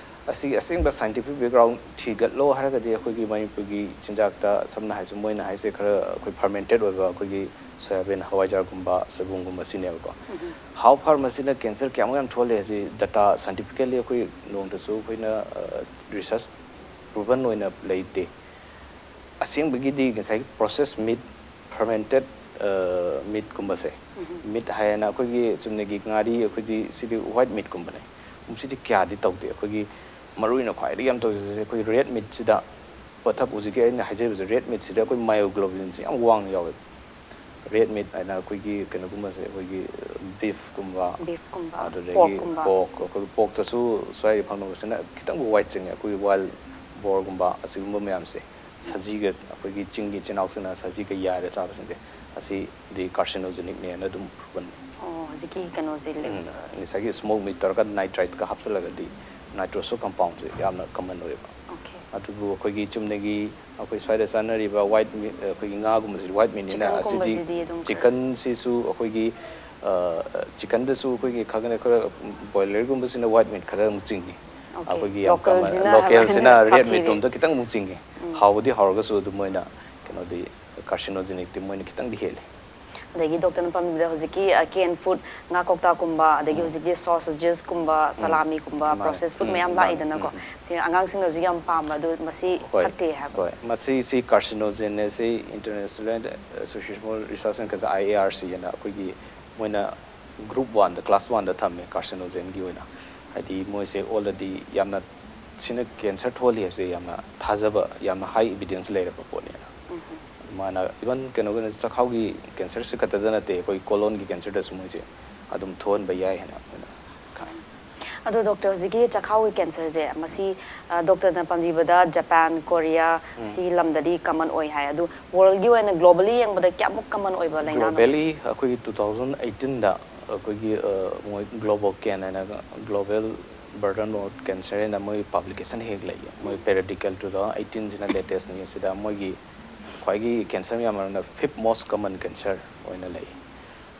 ꯑꯁꯤ ꯑꯁꯦꯡꯕ ꯁꯥꯏꯟꯇꯤꯐꯤꯛ ꯕꯦꯛꯒ꯭ꯔꯥꯎꯟ ꯊꯤꯒꯠꯂꯣ ꯍꯥꯏꯔꯒꯗꯤ ꯑꯩꯈꯣꯏꯒꯤ ꯃꯅꯤꯄꯨꯔꯒꯤ ꯆꯤꯟꯖꯥꯛꯇ ꯁꯝꯅ ꯍꯥꯏꯔꯁꯨ ꯃꯣꯏꯅ ꯍꯥꯏꯁꯦ ꯈꯔ ꯑꯩꯈꯣꯏ ꯐꯔꯃꯦꯟꯇꯦꯠ ꯑꯣꯏꯕ ꯑꯩꯈꯣꯏꯒꯤ ꯁꯣꯌꯥꯕꯤꯟ, ꯍꯋꯥꯏꯖꯥꯔꯒꯨꯝꯕ, ꯁꯣꯏꯕꯨꯝꯒꯨꯝꯕ ꯁꯤꯅꯦꯕꯀꯣ꯫ ꯍꯥꯎ ꯐꯥꯔ ꯃꯁꯤꯅ ꯀꯦꯟꯁꯔ ꯀꯌꯥꯃꯨꯛ ꯌꯥꯝ ꯊꯣꯛꯍꯜꯂꯦ ꯍꯥꯏꯗꯤ ꯗꯇꯥ ꯁꯥꯏꯟꯇꯤꯐꯤꯀꯦꯜꯂꯤ ꯑꯩꯈꯣꯏ ꯅꯣꯡꯃꯇꯁꯨ ꯑꯩꯈꯣꯏꯅ ꯔꯤꯁꯔꯁ ꯄ꯭ꯔꯨꯚꯟ ꯑꯣꯏꯅ ꯂꯩꯇꯦ꯫ ꯑꯁꯦꯡꯕꯒꯤꯗꯤ ꯉꯁꯥꯏꯒꯤ ꯄ꯭ꯔꯣꯁꯦꯁ ꯃꯤꯠ, ꯐꯔꯃꯦꯟꯇꯦꯠ ꯃꯤꯠꯀꯨꯝꯕꯁꯦ, ꯃꯤꯠ ꯍꯥꯏꯌꯦꯅ ꯑꯩꯈꯣꯏꯒꯤ ꯆꯨꯝꯅꯒꯤ ꯉꯥꯔꯤ, ꯑꯩꯈꯣꯏꯗꯤ ꯁꯤꯗꯤ ꯋꯥꯏꯠ ꯃꯤꯠꯀꯨꯝꯕꯅꯦ꯫ ꯁꯤꯗꯤ ꯀꯌꯥꯗꯤ ꯇꯧꯗꯦ꯫ ꯑꯩꯈꯣꯏꯒꯤ ꯃꯔꯨ ꯑꯣꯏꯅ ꯈ꯭ꯋꯥꯏꯗꯒꯤ ꯌꯥꯝ ꯇꯧꯖꯩꯁꯦ ꯑꯩꯈꯣꯏ ꯔꯦꯗ ꯃꯤꯠꯁꯤꯗ, ꯄꯣꯠꯊꯛ ꯍꯧꯖꯤꯛꯀꯤ ꯑꯩꯅ ꯍꯥꯏꯖꯔꯤꯕꯁꯦ, ꯔꯦꯗ ꯃꯤꯠꯁꯤꯗ ꯑꯩꯈꯣꯏ ꯃꯥꯏꯑꯣꯒ꯭ꯂꯣꯕꯤꯟꯁꯦ ꯌꯥꯝ ꯋꯥꯡꯅ ꯌꯥꯎꯋꯦꯕ꯫ ꯔꯦꯗ ꯃꯤꯠ ꯍꯥꯏꯅ ꯑꯩꯈꯣꯏꯒꯤ ꯀꯩꯅꯣꯒꯨꯝꯕꯁꯦ, ꯑꯩꯈꯣꯏꯒꯤ ꯕꯤꯐꯀꯨꯝꯕ, ꯕꯤꯐꯀꯨꯝꯕ, ꯑꯗꯨꯗꯒꯤ ꯄꯣꯔꯛꯀꯨꯝꯕ꯫ ꯄꯣꯔꯛ, ꯑꯩꯈꯣꯏ ꯄꯣꯔꯛꯇꯁꯨ ꯁ꯭ꯋꯥꯏꯗ ꯐꯪꯅꯕꯁꯤꯅ ꯈꯤꯇꯪꯕꯨ ꯋꯥꯏꯠ ꯆꯤꯡꯉꯦ꯫ ꯑꯩꯈꯣꯏꯒꯤ ꯋꯥꯏꯜ ꯕꯣꯔꯒꯨꯝꯕ ꯑꯁꯤꯒꯨꯝꯕ ꯃꯌꯥꯝꯁꯦ, ꯁꯖꯤꯒ, ꯑꯩꯈꯣꯏꯒꯤ ꯆꯤꯡꯒꯤ ꯏꯆꯤꯟ ꯏꯅꯥꯎꯁꯤꯡꯅ ꯁꯖꯤꯒ ꯌꯥꯏꯔ ꯆꯥꯕꯁꯤꯡꯁꯦ, ꯑꯁꯤꯗꯤ ꯀꯥꯔꯁꯤꯅꯣꯖꯦꯅꯤꯛꯅꯦꯅ ꯑꯗꯨꯝ ꯄ꯭ꯔꯨꯚꯟ꯫ ꯑꯣ, ꯍꯧꯖꯤꯛꯀꯤ ꯀꯩꯅꯣꯁꯦ ꯂꯩ- ꯎꯝ, ꯉꯁꯥꯏꯒꯤ ꯁ꯭ꯃꯣꯛ ꯃꯤꯠ ꯇꯧꯔꯒ ꯅꯥꯏꯇ꯭ꯔꯥꯏꯠꯀ ꯍꯥꯞꯆꯤꯜꯂꯒꯗꯤ ꯅꯥꯏꯇ꯭ꯔꯣꯁꯣ ꯀꯝꯄꯥꯎꯟꯁꯦ ꯌꯥꯝꯅ ꯀꯃꯟ ꯑꯣꯏꯌꯦꯕ꯫ ꯑꯣꯀꯦ꯫ ꯑꯗꯨꯕꯨ ꯑꯩꯈꯣꯏꯒꯤ ꯆꯨꯝꯅꯒꯤ ꯑꯩꯈꯣꯏ ꯁ꯭ꯋꯥꯏꯗ ꯆꯥꯅꯔꯤꯕ ꯋꯥꯏꯠ ꯃꯤꯠ, ꯑꯩꯈꯣꯏꯒꯤ ꯉꯥꯒꯨꯝꯕꯁꯤꯗꯤ ꯋꯥꯏꯠ ꯃꯤꯠꯅꯤꯅ, ꯑꯁꯤꯗꯤ ꯆꯤꯀꯟꯒꯨꯝꯕꯁꯤꯗꯤ ꯑꯗꯨꯝ ꯈꯔ- ꯆꯤꯀꯟꯁꯤꯁꯨ ꯑꯩꯈꯣꯏꯒꯤ, ꯑ, ꯆꯤꯀꯟꯗꯁꯨ ꯑꯩꯈꯣꯏꯒꯤ ꯈꯔ ꯈꯔ ꯕꯣꯏꯂꯔꯒꯨꯝꯕꯁꯤꯅ ꯋꯥꯏꯠ ꯃꯤꯠ ꯈꯔ ꯑꯃꯨꯛ ꯆꯤꯡꯉꯤ꯫ ꯑꯣꯀꯦ꯫ ꯑꯩꯈꯣꯏꯒꯤ ꯌꯥꯝ ꯀꯃꯟ, ꯂꯣꯀꯦꯜꯁꯤꯅ ꯂꯣꯀꯦꯜꯁꯤꯅ ꯍꯦꯟꯅ ꯔꯦꯗ ꯁꯥꯊꯤꯔꯦ꯫ ꯃꯤꯠꯇꯣꯝꯗ ꯈꯤꯇꯪ ꯑꯃꯨꯛ ꯆꯤꯡꯉꯤ꯫ ꯎꯝ꯫ ꯍꯥꯎꯕꯗꯤ ꯍꯥꯎꯔꯒꯁꯨ ꯑꯗꯨꯝ ꯃꯣꯏꯅ ꯀꯩꯅꯣꯗꯤ, ꯀꯥꯔꯁꯤꯅꯣꯖꯦꯅꯤꯛꯇꯤ ꯃꯣꯏꯅ ꯈꯤꯇꯪꯗꯤ ꯍꯦꯜꯂꯤ꯫ ꯑꯗꯒꯤ ꯗꯣꯛꯇꯔꯅ ꯄꯟꯕꯤꯕꯗ ꯍꯧꯖꯤꯛꯀꯤ ꯀꯦꯟ ꯐꯨꯗ, ꯉꯥ ꯀꯧꯇꯥꯀꯨꯝꯕ, ꯑꯗꯒꯤ ꯍꯧꯖꯤꯛꯀꯤ ꯁꯣꯁꯦꯖꯦꯁꯀꯨꯝꯕ, ꯁꯂꯥꯃꯤꯒꯨꯝꯕ, ꯃꯥꯅꯦ꯫ ꯄ꯭ꯔꯣꯁꯦꯁ ꯐꯨꯗ ꯎꯝ, ꯃꯌꯥꯝ ꯃꯥꯅꯦ꯫ ꯂꯥꯛꯏꯗꯅꯀꯣ꯫ ꯎꯝ, ꯎꯝ꯫ ꯁꯤ ꯑꯉꯥꯡꯁꯤꯡꯅꯁꯨ ꯌꯥꯝ ꯄꯥꯝꯕ, ꯑꯗꯨ ꯃꯁꯤ ꯍꯣꯏ, ꯐꯠꯇꯦ ꯍꯥꯏꯕ꯫ ꯍꯣꯏ꯫ ꯃꯁꯤꯁꯤ ꯀꯥꯔꯁꯤꯅꯣꯖꯦꯟꯅꯦ, ꯁꯤ international association for research and culture, I A R C ꯍꯥꯏꯅ ꯑꯩꯈꯣꯏꯒꯤ ꯃꯣꯏꯅ ꯒ꯭ꯔꯨꯞ ꯋꯥꯟꯗ, ꯀ꯭ꯂꯥꯁ ꯋꯥꯟꯗ ꯊꯝꯃꯦ ꯀꯥꯔꯁꯤꯅꯣꯖꯦꯟꯒꯤ ꯑꯣꯏꯅ꯫ ꯍꯥꯏꯗꯤ ꯃꯣꯏꯁꯦ ꯑꯣꯜꯔꯦꯗꯤ ꯌꯥꯝꯅ ꯁꯤꯅ ꯀꯦꯟꯁꯔ ꯊꯣꯛꯍꯜꯂꯤ ꯍꯥꯏꯕꯁꯦ ꯌꯥꯝꯅ ꯊꯥꯖꯕ, ꯌꯥꯝꯅ ꯍꯥꯏ ꯏꯕꯤꯗꯦꯟꯁ ꯂꯩꯔꯕ ꯄꯣꯠꯅꯦꯅ꯫ ꯑꯗꯨꯃꯥꯏꯅ ꯏꯚꯟ ꯀꯩꯅꯣꯒꯤ ꯆꯈꯥꯎꯒꯤ ꯀꯦꯟꯁꯔꯁꯤ ꯈꯛꯇꯗ ꯅꯠꯇꯦ, ꯑꯩꯈꯣꯏ ꯀꯣꯂꯣꯟꯒꯤ ꯀꯦꯟꯁꯔꯗꯁꯨ ꯃꯣꯏꯁꯦ ꯑꯗꯨꯝ ꯊꯣꯛꯍꯟꯕ ꯌꯥꯏ ꯍꯥꯏꯅ ꯑꯩꯈꯣꯏꯅ ꯈꯪꯉꯤ꯫ ꯑꯗꯣ ꯗꯣꯛꯇꯔ, ꯍꯧꯖꯤꯛꯀꯤ ꯆꯈꯥꯎꯒꯤ ꯀꯦꯟꯁꯔꯁꯦ, ꯃꯁꯤ, ꯑ, ꯗꯣꯛꯇꯔꯅ ꯄꯟꯕꯤꯕꯗ ꯖꯄꯥꯟ, ꯀꯣꯔꯤꯌꯥ, ꯁꯤ ꯂꯝꯗꯗꯤ ꯀꯃꯟ ꯑꯣꯏ ꯍꯥꯏ꯫ ꯑꯗꯨ ꯋꯥꯔꯜꯒꯤ ꯑꯣꯏꯅ, ꯒ꯭ꯂꯣꯕꯦꯜꯂꯤ ꯌꯦꯡꯕꯗ ꯀꯌꯥꯃꯨꯛ ꯀꯃꯟ ꯑꯣꯏꯕ ꯂꯥꯏꯅꯥꯅꯣ ꯒ꯭ꯂꯣꯕꯦꯜꯂꯤ ꯃꯁꯤ? ꯑꯩꯈꯣꯏꯒꯤ ꯇꯨ ꯊꯥꯎꯖꯟ ꯑꯩꯠꯇꯤꯟꯗ ꯑꯩꯈꯣꯏꯒꯤ, ꯑ, ꯃꯣꯏ ꯒ꯭ꯂꯣꯕꯣꯀꯦꯟ ꯍꯥꯏꯅ, ꯒ꯭ꯂꯣꯕꯦꯜ ꯕꯔꯗꯟ ꯑꯣꯐ ꯀꯦꯟꯁꯔ ꯍꯥꯏꯅ ꯃꯣꯏ ꯄꯕ꯭ꯂꯤꯀꯦꯁꯟ ꯍꯦꯛ ꯂꯩꯌꯦ꯫ ꯃꯣꯏ ꯄꯦꯔꯤꯌꯣꯗꯤꯀꯦꯜ ꯇꯨ ꯊꯥꯎꯖꯟ ꯑꯩꯠꯇꯤꯟꯁꯤꯅ ꯂꯦꯇꯦꯁꯅꯤ꯫ ꯁꯤꯗ ꯃꯣꯏꯒꯤ ꯈ꯭ꯋꯥꯏꯒꯤ ꯀꯦꯟꯁꯔ ꯃꯌꯥꯝ ꯃꯔꯛꯇ ꯐꯤꯐ ꯃꯣꯁ ꯀꯃꯟ ꯀꯦꯟꯁꯔ ꯑꯣꯏꯅ ꯂꯩ꯫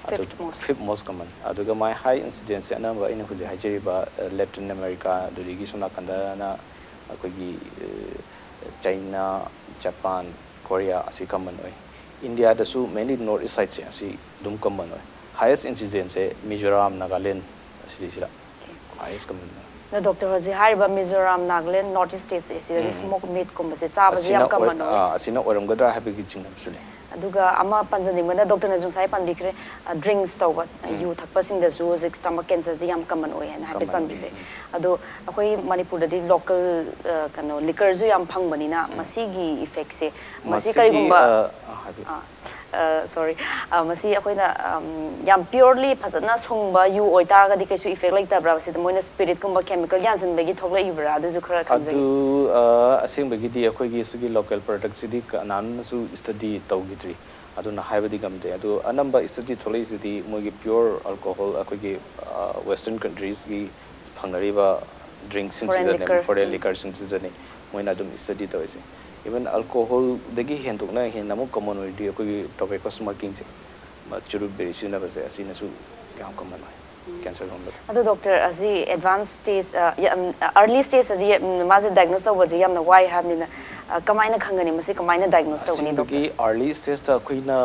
Fifth most. Fifth most common. ꯑꯗꯨꯒ ꯃꯥꯏ high incidence ꯁꯦ ꯑꯅꯝꯕ ꯑꯩꯅ ꯍꯧꯖꯤꯛ ꯍꯥꯏꯖꯔꯤꯕ Latin America, ꯑꯗꯨꯗꯒꯤ ꯁꯣꯝ ꯅꯥꯀꯟꯗꯅ ꯑꯩꯈꯣꯏꯒꯤ China, Japan, Korea ꯑꯁꯤ common ꯑꯣꯏ꯫ ꯏꯟꯗꯤꯌꯥꯗꯁꯨ mainly North East side ꯁꯦ ꯑꯁꯤ ꯑꯗꯨꯝ common ꯑꯣꯏ꯫ Highest incidence ꯁꯦ ꯃꯤꯖꯣꯔꯥꯝ, ꯅꯥꯒꯥꯂꯦꯟ ꯑꯁꯤꯗꯩꯁꯤꯗ highest common ꯑꯣꯏ꯫ ꯑꯗꯣ ꯗꯣꯛꯇꯔ ꯍꯧꯖꯤꯛ ꯍꯥꯏꯔꯤꯕ ꯃꯤꯖꯣꯔꯥꯝ, ꯅꯥꯒꯥꯂꯦꯟ, ꯅꯣꯔꯠ ꯏꯁ ꯁ꯭ꯇꯦꯠꯁꯦ ꯁꯤꯗꯗꯤ ꯁ꯭ꯃꯣꯛ ꯃꯤꯠꯀꯨꯝꯕꯁꯦ ꯆꯥꯕꯁꯦ ꯌꯥꯝ common ꯑꯣꯏ꯫ ꯑꯁꯤꯅ ꯑꯣꯏꯔꯝꯒꯗ꯭ꯔꯥ ꯍꯥꯏꯕꯒꯤ ꯆꯤꯡꯅꯕꯁꯨ ꯂꯩ꯫ ꯑꯗꯨꯒ ꯑꯃ ꯄꯟꯖꯅꯤꯡꯕꯅ ꯗꯣꯛꯇꯔꯅꯁꯨ ꯉꯁꯥꯏ ꯄꯟꯕꯤꯈ꯭ꯔꯦ, ꯗ꯭ꯔꯤꯡꯛꯁ ꯇꯧꯕ, ꯌꯨ ꯊꯛꯄꯁꯤꯡꯗꯁꯨ ꯍꯧꯖꯤꯛ ꯁ꯭ꯇꯃꯛ ꯀꯦꯟꯁꯔꯁꯦ ꯌꯥꯝ common ꯑꯣꯏ ꯍꯥꯏꯅ ꯍꯥꯏꯐꯦꯠ ꯄꯟꯕꯤꯈ꯭ꯔꯦ꯫ ꯑꯗꯣ ꯑꯩꯈꯣꯏ ꯃꯅꯤꯄꯨꯔꯗꯗꯤ ꯂꯣꯀꯦꯜ ꯀꯩꯅꯣ ꯂꯤꯀꯔꯁꯨ ꯌꯥꯝ ꯐꯪꯕꯅꯤꯅ ꯃꯁꯤꯒꯤ ꯏꯐꯦꯛꯁꯦ ꯃꯁꯤ ꯀꯔꯤꯒꯨꯝꯕ ꯁꯣꯔꯤ, ꯃꯁꯤ ꯑꯩꯈꯣꯏꯅ ꯌꯥꯝ ꯄꯤꯌꯣꯔꯂꯤ ꯐꯖꯅ ꯁꯨꯡꯕ ꯌꯨ ꯑꯣꯏꯇꯥꯔꯒꯗꯤ ꯀꯩꯁꯨ ꯏꯐꯦꯛ ꯂꯩꯇꯕ꯭ꯔꯥ? ꯁꯤꯗ ꯃꯣꯏꯅ ꯁ꯭ꯄꯤꯔꯤꯠꯀꯨꯝꯕ ꯀꯦꯃꯤꯀꯦꯜ ꯌꯥꯟꯁꯤꯟꯕꯒꯤ ꯊꯣꯛꯂꯛꯏꯕ꯭ꯔꯥ? ꯑꯗꯨꯁꯨ ꯈꯔ ꯈꯪꯖꯅꯤꯡꯉꯤ꯫ ꯑꯗꯨ ꯑꯁꯦꯡꯕꯒꯤꯗꯤ ꯑꯩꯈꯣꯏꯒꯤ ꯁꯤꯒꯤ ꯂꯣꯀꯦꯜ ꯄ꯭ꯔꯗꯛꯁꯤꯗꯤ ꯀꯅꯥꯝꯅꯁꯨ ꯁ꯭ꯇꯗꯤ ꯇꯧꯈꯤꯗ꯭ꯔꯤ, ꯑꯗꯨꯅ ꯍꯥꯏꯕꯗꯤ ꯉꯝꯗꯦ꯫ ꯑꯗꯣ ꯑꯅꯝꯕ ꯁ꯭ꯇꯗꯤ ꯊꯣꯛꯂꯛꯏꯁꯤꯗꯤ ꯃꯣꯏꯒꯤ ꯄꯤꯌꯣꯔ ꯑꯜꯀꯣꯍꯣꯜ, ꯑꯩꯈꯣꯏꯒꯤ ꯋꯦꯁꯇꯔꯟ ꯀꯟꯇ꯭ꯔꯤꯁꯀꯤ ꯐꯪꯅꯔꯤꯕ ꯗ꯭ꯔꯤꯡꯛꯁꯤꯡꯁꯤꯗꯅꯦ, ꯐꯣꯔꯦꯟ ꯂꯤꯀꯔꯁꯤꯡꯁꯤꯗꯅꯦ ꯃꯣꯏꯅ ꯑꯗꯨꯝ ꯁ꯭ꯇꯗꯤ ꯇꯧꯔꯤꯁꯦ꯫ ꯏꯚꯟ ꯑꯜꯀꯣꯍꯣꯜꯗꯒꯤ ꯍꯦꯟꯗꯣꯛꯅ ꯍꯦꯟꯅ ꯑꯃꯨꯛ ꯀꯃꯟ ꯑꯣꯏꯔꯤꯗꯤ ꯑꯩꯈꯣꯏꯒꯤ ꯇꯣꯕꯦꯀꯣ ꯁ꯭ꯃꯣꯀꯤꯡꯁꯦ, ꯆꯨꯔꯨꯞ ꯕꯤꯔꯤ ꯁꯤꯖꯤꯟꯅꯕꯁꯦ, ꯑꯁꯤꯅꯁꯨ ꯌꯥꯝ ꯀꯃꯟ ꯑꯣꯏ ꯀꯦꯟꯁꯔꯒꯨꯝꯕꯗ꯫ ꯑꯗꯣ ꯗꯣꯛꯇꯔ, ꯑꯁꯤ ꯑꯦꯗꯚꯥꯟꯁ ꯁ꯭ꯇꯦꯖ, ꯑꯔꯂꯤ ꯁ꯭ꯇꯦꯖꯇꯗꯤ ꯃꯥꯁꯦ ꯗꯥꯏꯒꯅꯣꯁ ꯇꯧꯕꯁꯦ ꯌꯥꯝꯅ ꯋꯥꯏ ꯍꯥꯏꯕꯅꯤꯅ, ꯀꯃꯥꯏꯅ ꯈꯪꯒꯅꯤ? ꯃꯁꯤ ꯀꯃꯥꯏꯅ ꯗꯥꯏꯒꯅꯣꯁ ꯇꯧꯒꯅꯤ? ꯑꯁꯦꯡꯕꯒꯤ ꯑꯥꯔꯂꯤ ꯁ꯭ꯇꯦꯖꯇ ꯑꯩꯈꯣꯏꯅ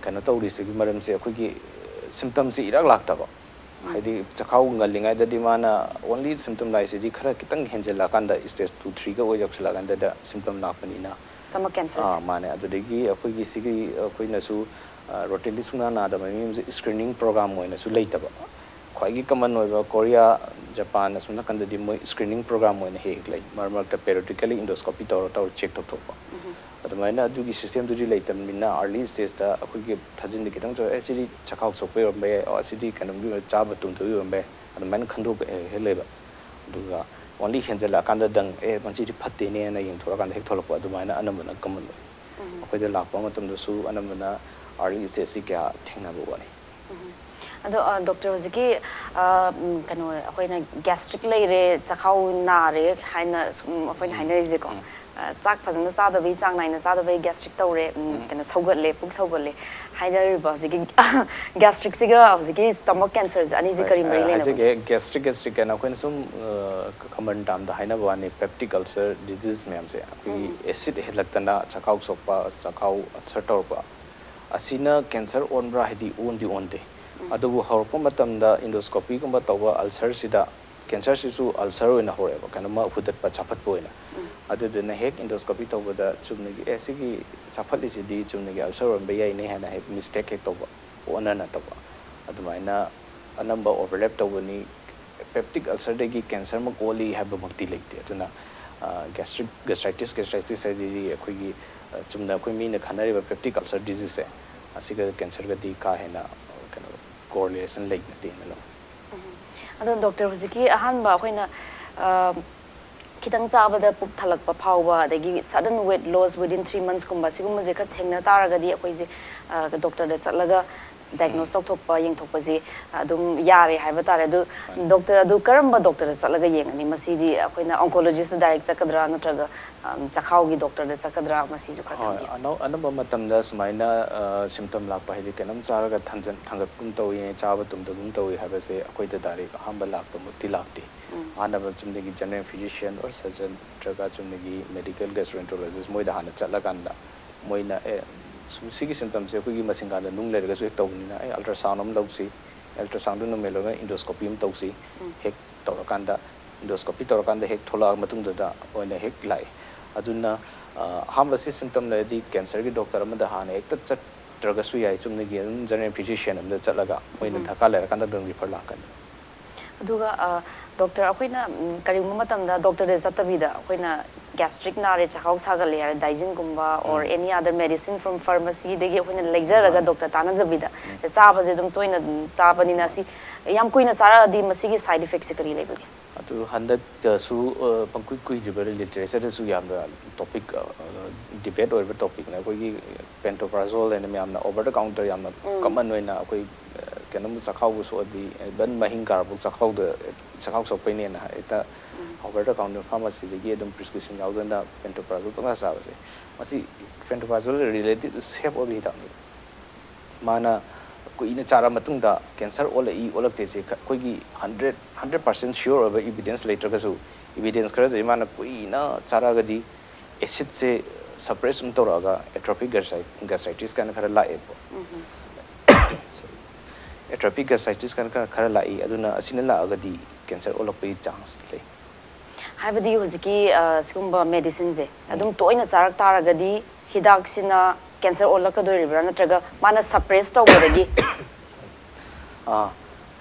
ꯀꯩꯅꯣ ꯇꯧꯔꯤꯁꯤꯒꯤ ꯃꯔꯝꯁꯦ ꯑꯩꯈꯣꯏꯒꯤ ꯁꯤꯝꯇꯝꯁꯤ ꯏꯔꯥꯛ ꯂꯥꯛꯇꯕ꯫ ꯍꯥꯏꯗꯤ ꯆꯈꯥꯎ ꯉꯜꯂꯤꯉꯩꯗꯗꯤ ꯃꯥꯅ ꯑꯣꯟꯂꯤ ꯁꯤꯝꯇꯝ ꯂꯥꯛꯏꯁꯤꯗꯤ ꯈꯔ ꯈꯤꯇꯪ ꯍꯦꯟꯖꯜꯂꯛꯑꯀꯥꯟꯗ, ꯁ꯭ꯇꯦꯖ ꯇꯨ ꯊ꯭ꯔꯤꯒ ꯑꯣꯏ ꯌꯧꯁꯜꯂꯛꯑꯀꯥꯟꯗꯗ ꯁꯤꯝꯇꯝ ꯂꯥꯛꯄꯅꯤꯅ꯫ ꯁ꯭ꯇꯃꯛ ꯀꯦꯟꯁꯔꯁꯦ꯫ ꯃꯥꯅꯦ꯫ ꯑꯗꯨꯗꯒꯤ ꯑꯩꯈꯣꯏꯒꯤ ꯁꯤꯒꯤ ꯑꯩꯈꯣꯏꯅꯁꯨ ꯔꯣꯇꯤꯟꯂꯤ ꯁꯨꯡꯅꯥ ꯅꯥꯗꯕ ꯃꯤ ꯑꯃꯁꯦ ꯁ꯭ꯀ꯭ꯔꯤꯅꯤꯡ ꯄ꯭ꯔꯣꯒ꯭ꯔꯥꯝ ꯑꯣꯏꯅꯁꯨ ꯂꯩꯇꯕ꯫ ꯈ꯭ꯋꯥꯏꯒꯤ ꯀꯃꯟ ꯑꯣꯏꯕ ꯀꯣꯔꯤꯌꯥ, ꯖꯄꯥꯟ, ꯑꯁꯣꯝ ꯅꯥꯀꯟꯗꯗꯤ ꯃꯣꯏ ꯁ꯭ꯀ꯭ꯔꯤꯅꯤꯡ ꯄ꯭ꯔꯣꯒ꯭ꯔꯥꯝ ꯑꯣꯏꯅ ꯍꯦꯛ ꯍꯦꯛ ꯂꯩ꯫ ꯃꯔꯛ ꯃꯔꯛꯇ ꯄꯦꯔꯤꯌꯣꯗꯤꯀꯦꯜꯂꯤ ꯏꯟꯗꯣꯁꯀꯣꯄꯤ ꯇꯧꯔ ꯇꯧꯔ ꯆꯦꯛ ꯇꯧꯊꯣꯛꯄ꯫ ꯑꯗꯨꯃꯥꯏꯅ ꯑꯗꯨꯒꯤ ꯁꯤꯁꯇꯦꯝꯗꯨꯗꯤ ꯂꯩꯇꯕꯅꯤꯅ ꯑꯥꯔꯂꯤ ꯁ꯭ꯇꯦꯖꯇ ꯑꯩꯈꯣꯏꯒꯤ ꯊꯥꯖꯤꯟꯗ ꯈꯤꯇꯪ ꯆꯣꯏ, ꯑꯦ, ꯁꯤꯗꯤ ꯆꯈꯥꯎ ꯁꯣꯛꯄꯩ ꯑꯣꯏꯔꯝꯕ ꯌꯥꯏ, ꯑꯣ, ꯁꯤꯗꯤ ꯀꯩꯅꯣꯝꯒꯤ ꯑꯣꯏ-, ꯆꯥꯕ ꯇꯨꯝꯗꯕꯒꯤ ꯑꯣꯏꯔꯝꯕ ꯌꯥꯏ, ꯑꯗꯨꯃꯥꯏꯅ ꯈꯟꯗꯣꯛꯄ ꯍꯦꯛ ꯍꯦꯛ ꯂꯩꯕ꯫ ꯑꯗꯨꯒ ꯑꯣꯟꯂꯤ ꯍꯦꯟꯖꯜꯂꯛꯑꯀꯥꯟꯗꯗꯪ, ꯑꯦ, ꯃꯁꯤꯗꯤ ꯐꯠꯇꯦꯅꯦꯅ ꯌꯦꯡꯊꯣꯛꯑꯀꯥꯟꯗ ꯍꯦꯛ ꯊꯣꯛꯂꯛꯄ, ꯑꯗꯨꯃꯥꯏꯅ ꯑꯅꯝꯕꯅ ꯀꯃꯟ ꯑꯣꯏ꯫ ꯑꯩꯈꯣꯏꯗ ꯂꯥꯛꯄ ꯃꯇꯝꯗꯁꯨ ꯑꯅꯝꯕꯅ ꯑꯥꯔꯂꯤ ꯁ꯭ꯇꯦꯖꯁꯤ ꯀꯌꯥ ꯊꯦꯡꯅꯕ ꯋꯥꯠꯂꯤ꯫ ꯑꯗꯣ, ꯑ, ꯗꯣꯛꯇꯔ, ꯍꯧꯖꯤꯛꯀꯤ, ꯑ, ꯎꯝ, ꯀꯩꯅꯣ, ꯑꯩꯈꯣꯏꯅ ꯒ꯭ꯌꯥꯁꯇ꯭ꯔꯤꯛ ꯂꯩꯔꯦ, ꯆꯈꯥꯎ ꯅꯥꯔꯦ ꯍꯥꯏꯅ ꯁꯨꯝ ꯑꯩꯈꯣꯏꯅ ꯍꯥꯏꯅꯔꯤꯁꯦꯀꯣ, ꯆꯥꯛ ꯐꯖꯅ ꯆꯥꯗꯕꯩ, ꯆꯥꯡ ꯅꯥꯏꯅ ꯆꯥꯗꯕꯩ gastric ꯇꯧꯔꯦ, ꯎꯝ, ꯀꯩꯅꯣ, ꯁꯧꯒꯠꯂꯦ, ꯄꯨꯛ ꯁꯧꯒꯠꯂꯦ ꯍꯥꯏꯅꯔꯤꯕ ꯍꯧꯖꯤꯛꯀꯤ gastricꯁꯤꯒ ꯍꯧꯖꯤꯛꯀꯤ stomach cancerꯁꯦ ꯑꯅꯤꯁꯦ ꯀꯔꯤ ꯃꯔꯤ ꯂꯩꯅꯕ? ꯍꯥꯏꯖꯒꯦ, gastric, gastric ꯍꯥꯏꯅ ꯑꯩꯈꯣꯏꯅ ꯁꯨꯝ common termꯗ ꯍꯥꯏꯅꯕ ꯋꯥꯅꯤ, peptic ulcer disease ꯃꯌꯥꯝꯁꯦ, ꯑꯩꯈꯣꯏꯒꯤ acid ꯍꯦꯜꯂꯛꯇꯅ ꯆꯈꯥꯎ ꯁꯣꯛꯄ, ꯆꯈꯥꯎ ulcer ꯇꯧꯔꯛꯄ, ꯑꯁꯤꯅ cancer ꯑꯣꯟꯕ꯭ꯔꯥ ꯍꯥꯏꯗꯤ ꯑꯣꯟꯗꯤ ꯑꯣꯟꯗꯦ꯫ ꯑꯗꯨꯕꯨ ꯍꯧꯔꯛꯄ ꯃꯇꯝꯗ endoscopyꯒꯨꯝꯕ ꯇꯧꯕ ulcerꯁꯤꯗ cancerꯁꯤꯁꯨ ulcer ꯑꯣꯏꯅ ꯍꯧꯔꯛꯑꯦꯕ, ꯀꯩꯅꯣꯝꯃ ꯍꯨꯗꯠꯄ ꯆꯥꯐꯠꯄ ꯑꯣꯏꯅ꯫ ꯑꯗꯨꯗꯨꯅ ꯍꯦꯛ endoscopy ꯇꯧꯕꯗ ꯆꯨꯝꯅꯒꯤ, "ꯑꯦ, ꯁꯤꯒꯤ ꯆꯥꯐꯠꯂꯤꯁꯤꯗꯤ ꯆꯨꯝꯅꯒꯤ ulcer ꯑꯣꯏꯔꯝꯕ ꯌꯥꯏꯅꯦ" ꯍꯥꯏꯅ ꯍꯦꯛ mistake ꯍꯦꯛ ꯇꯧꯕ, ꯑꯣꯟꯅꯅ ꯇꯧꯕ, ꯑꯗꯨꯃꯥꯏꯅ ꯑꯅꯝꯕ overlap ꯇꯧꯕꯅꯤ꯫ Peptic ulcerꯗꯒꯤ cancerꯃꯛ ꯑꯣꯜꯂꯤ ꯍꯥꯏꯕꯃꯛꯇꯤ ꯂꯩꯇꯦ꯫ ꯑꯗꯨꯅ gastric, gastritis, gastritis ꯍꯥꯏꯁꯤꯗꯤ ꯑꯩꯈꯣꯏꯒꯤ ꯆꯨꯝꯅ ꯑꯩꯈꯣꯏ ꯃꯤꯅ ꯈꯟꯅꯔꯤꯕ peptic ulcer diseaseꯁꯦ, ꯑꯁꯤꯒ cancerꯒꯗꯤ ꯀꯥ ꯍꯦꯟꯅ ꯀꯩꯅꯣ, correlation ꯂꯩꯅꯗꯦꯅ ꯂꯧꯏ꯫ ꯑꯗꯣ doctor, ꯍꯧꯖꯤꯛꯀꯤ ꯑꯍꯥꯟꯕ ꯑꯩꯈꯣꯏꯅ ꯈꯤꯇꯪ ꯆꯥꯕꯗ ꯄꯨꯛ ꯊꯜꯂꯛꯄ ꯐꯥꯎꯕ, ꯑꯗꯒꯤ sudden weight loss within three monthsꯀꯨꯝꯕ, ꯁꯤꯒꯨꯝꯕꯁꯦ ꯈꯔ ꯊꯦꯡꯅ ꯇꯥꯔꯒꯗꯤ ꯑꯩꯈꯣꯏꯁꯦ doctorꯗ ꯆꯠꯂꯒ diagnose ꯇꯧꯊꯣꯛꯄ, ꯌꯦꯡꯊꯣꯛꯄꯁꯦ ꯑꯗꯨꯝ ꯌꯥꯔꯦ ꯍꯥꯏꯕ ꯇꯥꯔꯦ꯫ ꯑꯗꯨ doctor, ꯑꯗꯨ ꯀꯔꯝꯕ doctorꯗ ꯆꯠꯂꯒ ꯌꯦꯡꯉꯅꯤ? ꯃꯁꯤꯗꯤ ꯑꯩꯈꯣꯏꯅ oncologistꯇ direct ꯆꯠꯀꯗ꯭ꯔꯥ, ꯅꯠꯇ꯭ꯔꯒ ꯆꯈꯥꯎꯒꯤ doctorꯗ ꯆꯠꯀꯗ꯭ꯔꯥ? ꯃꯁꯤꯁꯨ ꯈꯔ ꯍꯣꯏ, ꯊꯝꯕꯤꯌꯨ꯫ ꯑꯅꯧ-, ꯑꯅꯝꯕ ꯃꯇꯝꯗ ꯁꯨꯃꯥꯏꯅ symptom ꯂꯥꯛꯄ ꯍꯥꯏꯗꯤ ꯀꯩꯅꯣꯝ ꯆꯥꯔꯒ ꯊꯟꯖꯟ-, ꯊꯥꯡꯒꯠꯄꯒꯨꯝ ꯇꯧꯏ, ꯆꯥꯕ ꯇꯨꯝꯗꯕꯒꯨꯝ ꯇꯧꯏ ꯍꯥꯏꯕꯁꯦ ꯑꯩꯈꯣꯏꯗ direct ꯑꯍꯥꯟꯕ ꯂꯥꯛꯄꯃꯛꯇꯤ ꯂꯥꯛꯇꯦ꯫ ꯑꯍꯥꯟꯕ ꯆꯨꯝꯅꯒꯤ general physician or surgeon ꯅꯠꯇ꯭ꯔꯒ ꯆꯨꯝꯅꯒꯤ medical gastroenterologist ꯃꯣꯏꯗ ꯍꯥꯟꯅ ꯆꯠꯂꯀꯥꯟꯗ ꯃꯣꯏꯅ, "ꯑꯦ, ꯁꯨꯝ ꯁꯤꯒꯤ symptomꯁꯦ ꯑꯩꯈꯣꯏꯒꯤ ꯃꯁꯤꯡꯒꯥꯗ ꯅꯨꯡ ꯂꯩꯔꯒꯁꯨ ꯍꯦꯛ ꯇꯧꯕꯅꯤꯅ, ꯑꯦ, ultrasound ꯑꯃ ꯂꯧꯁꯤ, ultrasoundꯗꯨ normal ꯑꯣꯏꯔꯒ endoscopy ꯑꯃ ꯇꯧꯁꯤ", ꯍꯦꯛ ꯇꯧꯔꯀꯥꯟꯗ, endoscopy ꯇꯧꯔꯀꯥꯟꯗ ꯍꯦꯛ ꯊꯣꯛꯂꯛꯑ ꯃꯇꯨꯡꯗꯨꯗ ꯑꯣꯏꯅ ꯍꯦꯛ ꯂꯥꯛꯏ꯫ ꯑꯗꯨꯅ ꯑꯍꯥꯟꯕꯁꯤ symptom ꯂꯩꯔꯗꯤ cancerꯒꯤ doctor ꯑꯃꯗ ꯍꯥꯟꯅ ꯍꯦꯛꯇ ꯆꯠꯇ꯭ꯔꯒꯁꯨ ꯌꯥꯏ, ꯆꯨꯝꯅꯒꯤ ꯑꯗꯨꯝ general physician ꯑꯃꯗ ꯆꯠꯂꯒ ꯃꯣꯏꯅ ꯗꯔꯀꯥꯔ ꯂꯩꯔꯀꯥꯟꯗ ꯑꯗꯨꯝ refer ꯂꯥꯛꯀꯅꯤ꯫ ꯑꯗꯨꯒ doctor, ꯑꯩꯈꯣꯏꯅ ꯀꯔꯤꯒꯨꯝꯕ ꯃꯇꯝꯗ doctorꯗ ꯆꯠꯇꯕꯤꯗ ꯑꯩꯈꯣꯏꯅ gastric ꯅꯥꯔꯦ, ꯆꯥꯛꯈꯥꯎ ꯁꯥꯒꯠꯂꯦ ꯍꯥꯏꯔ diazine ꯒꯨꯝꯕ or any other medicine from pharmacyꯗꯒꯤ ꯑꯩꯈꯣꯏꯅ ꯂꯩꯖꯔꯒ doctor ꯇꯥꯟꯅꯗꯕꯤꯗ ꯆꯥꯕꯁꯦ ꯑꯗꯨꯝ ꯇꯣꯏꯅ ꯆꯥꯕꯅꯤꯅ, ꯁꯤ ꯌꯥꯝ ꯀꯨꯏꯅ ꯆꯥꯔꯛꯑꯗꯤ ꯃꯁꯤꯒꯤ side effectꯁꯦ ꯀꯔꯤ ꯂꯩꯕꯒꯦ? ꯑꯗꯨ ꯍꯟꯗꯛꯇꯁꯨ ꯄꯪꯀꯨꯏ ꯀꯨꯏꯗ꯭ꯔꯤꯕ literatureꯗꯁꯨ ꯌꯥꯝꯅ topic, debate ꯑꯣꯏꯔꯤꯕ topicꯅꯦ꯫ ꯑꯩꯈꯣꯏꯒꯤ pantoprazole ꯍꯥꯏꯅ ꯃꯌꯥꯝꯅ over the counter ꯌꯥꯝꯅ common ꯑꯣꯏꯅ ꯑꯩꯈꯣꯏ ꯀꯩꯅꯣꯝ ꯆꯥꯛꯈꯥꯎꯕꯨ ꯁꯣꯛꯑꯗꯤ, ꯏꯚꯟ ꯃꯍꯤꯡ ꯀꯥꯔꯕꯨ ꯆꯥꯛꯈꯥꯎꯗ, ꯆꯥꯛꯈꯥꯎ ꯁꯣꯛꯄꯩꯅꯦꯅ ꯍꯦꯛꯇ over the counter pharmacy ꯗꯒꯤ ꯑꯗꯨꯝ prescription ꯌꯥꯎꯗꯅ pantoprazole ꯄꯪꯆꯥ ꯆꯥꯕꯁꯦ, ꯃꯁꯤ pantoprazole relative safe ꯑꯣꯏꯕ ꯍꯤꯗꯥꯛꯅꯤ꯫ ꯃꯥꯅ ꯀꯨꯏꯅ ꯆꯥꯔ ꯃꯇꯨꯡꯗ cancer ꯑꯣꯜꯂꯛꯏ ꯑꯣꯜꯂꯛꯇꯦꯁꯦ ꯑꯩꯈꯣꯏꯒꯤ hundred, hundred percent sure ꯑꯣꯏꯕ evidence ꯂꯩꯇ꯭ꯔꯒꯁꯨ, evidence ꯈꯔꯗꯤ ꯃꯥꯅ ꯀꯨꯏꯅ ꯆꯥꯔꯛꯑꯒꯗꯤ acid ꯁꯦ suppress ꯑꯗꯨꯝ ꯇꯧꯔꯛꯑꯒ atrophic gastritis ꯀꯥꯏꯅ ꯈꯔ ꯂꯥꯛꯑꯦꯕ꯫ Atrophic gastritis ꯀꯥꯏꯅ ꯈꯔ, ꯈꯔ ꯂꯥꯛꯏ꯫ ꯑꯗꯨꯅ ꯑꯁꯤꯅ ꯂꯥꯛꯑꯒꯗꯤ cancer ꯑꯣꯜꯂꯛꯄꯒꯤ chance ꯂꯩ꯫ ꯍꯥꯏꯕꯗꯤ ꯍꯧꯖꯤꯛꯀꯤ ꯑ, ꯁꯤꯒꯨꯝꯕ medicine ꯁꯦ ꯑꯗꯨꯝ ꯇꯣꯏꯅ ꯆꯥꯔꯛ ꯇꯥꯔꯒꯗꯤ ꯍꯤꯗꯥꯛꯁꯤꯅ cancer ꯑꯣꯜꯂꯛꯀꯗꯣꯔꯤꯕ꯭ꯔꯥ, ꯅꯠꯇ꯭ꯔꯒ ꯃꯥꯅ suppress ꯇꯧꯕꯗꯒꯤ? ꯑꯥ,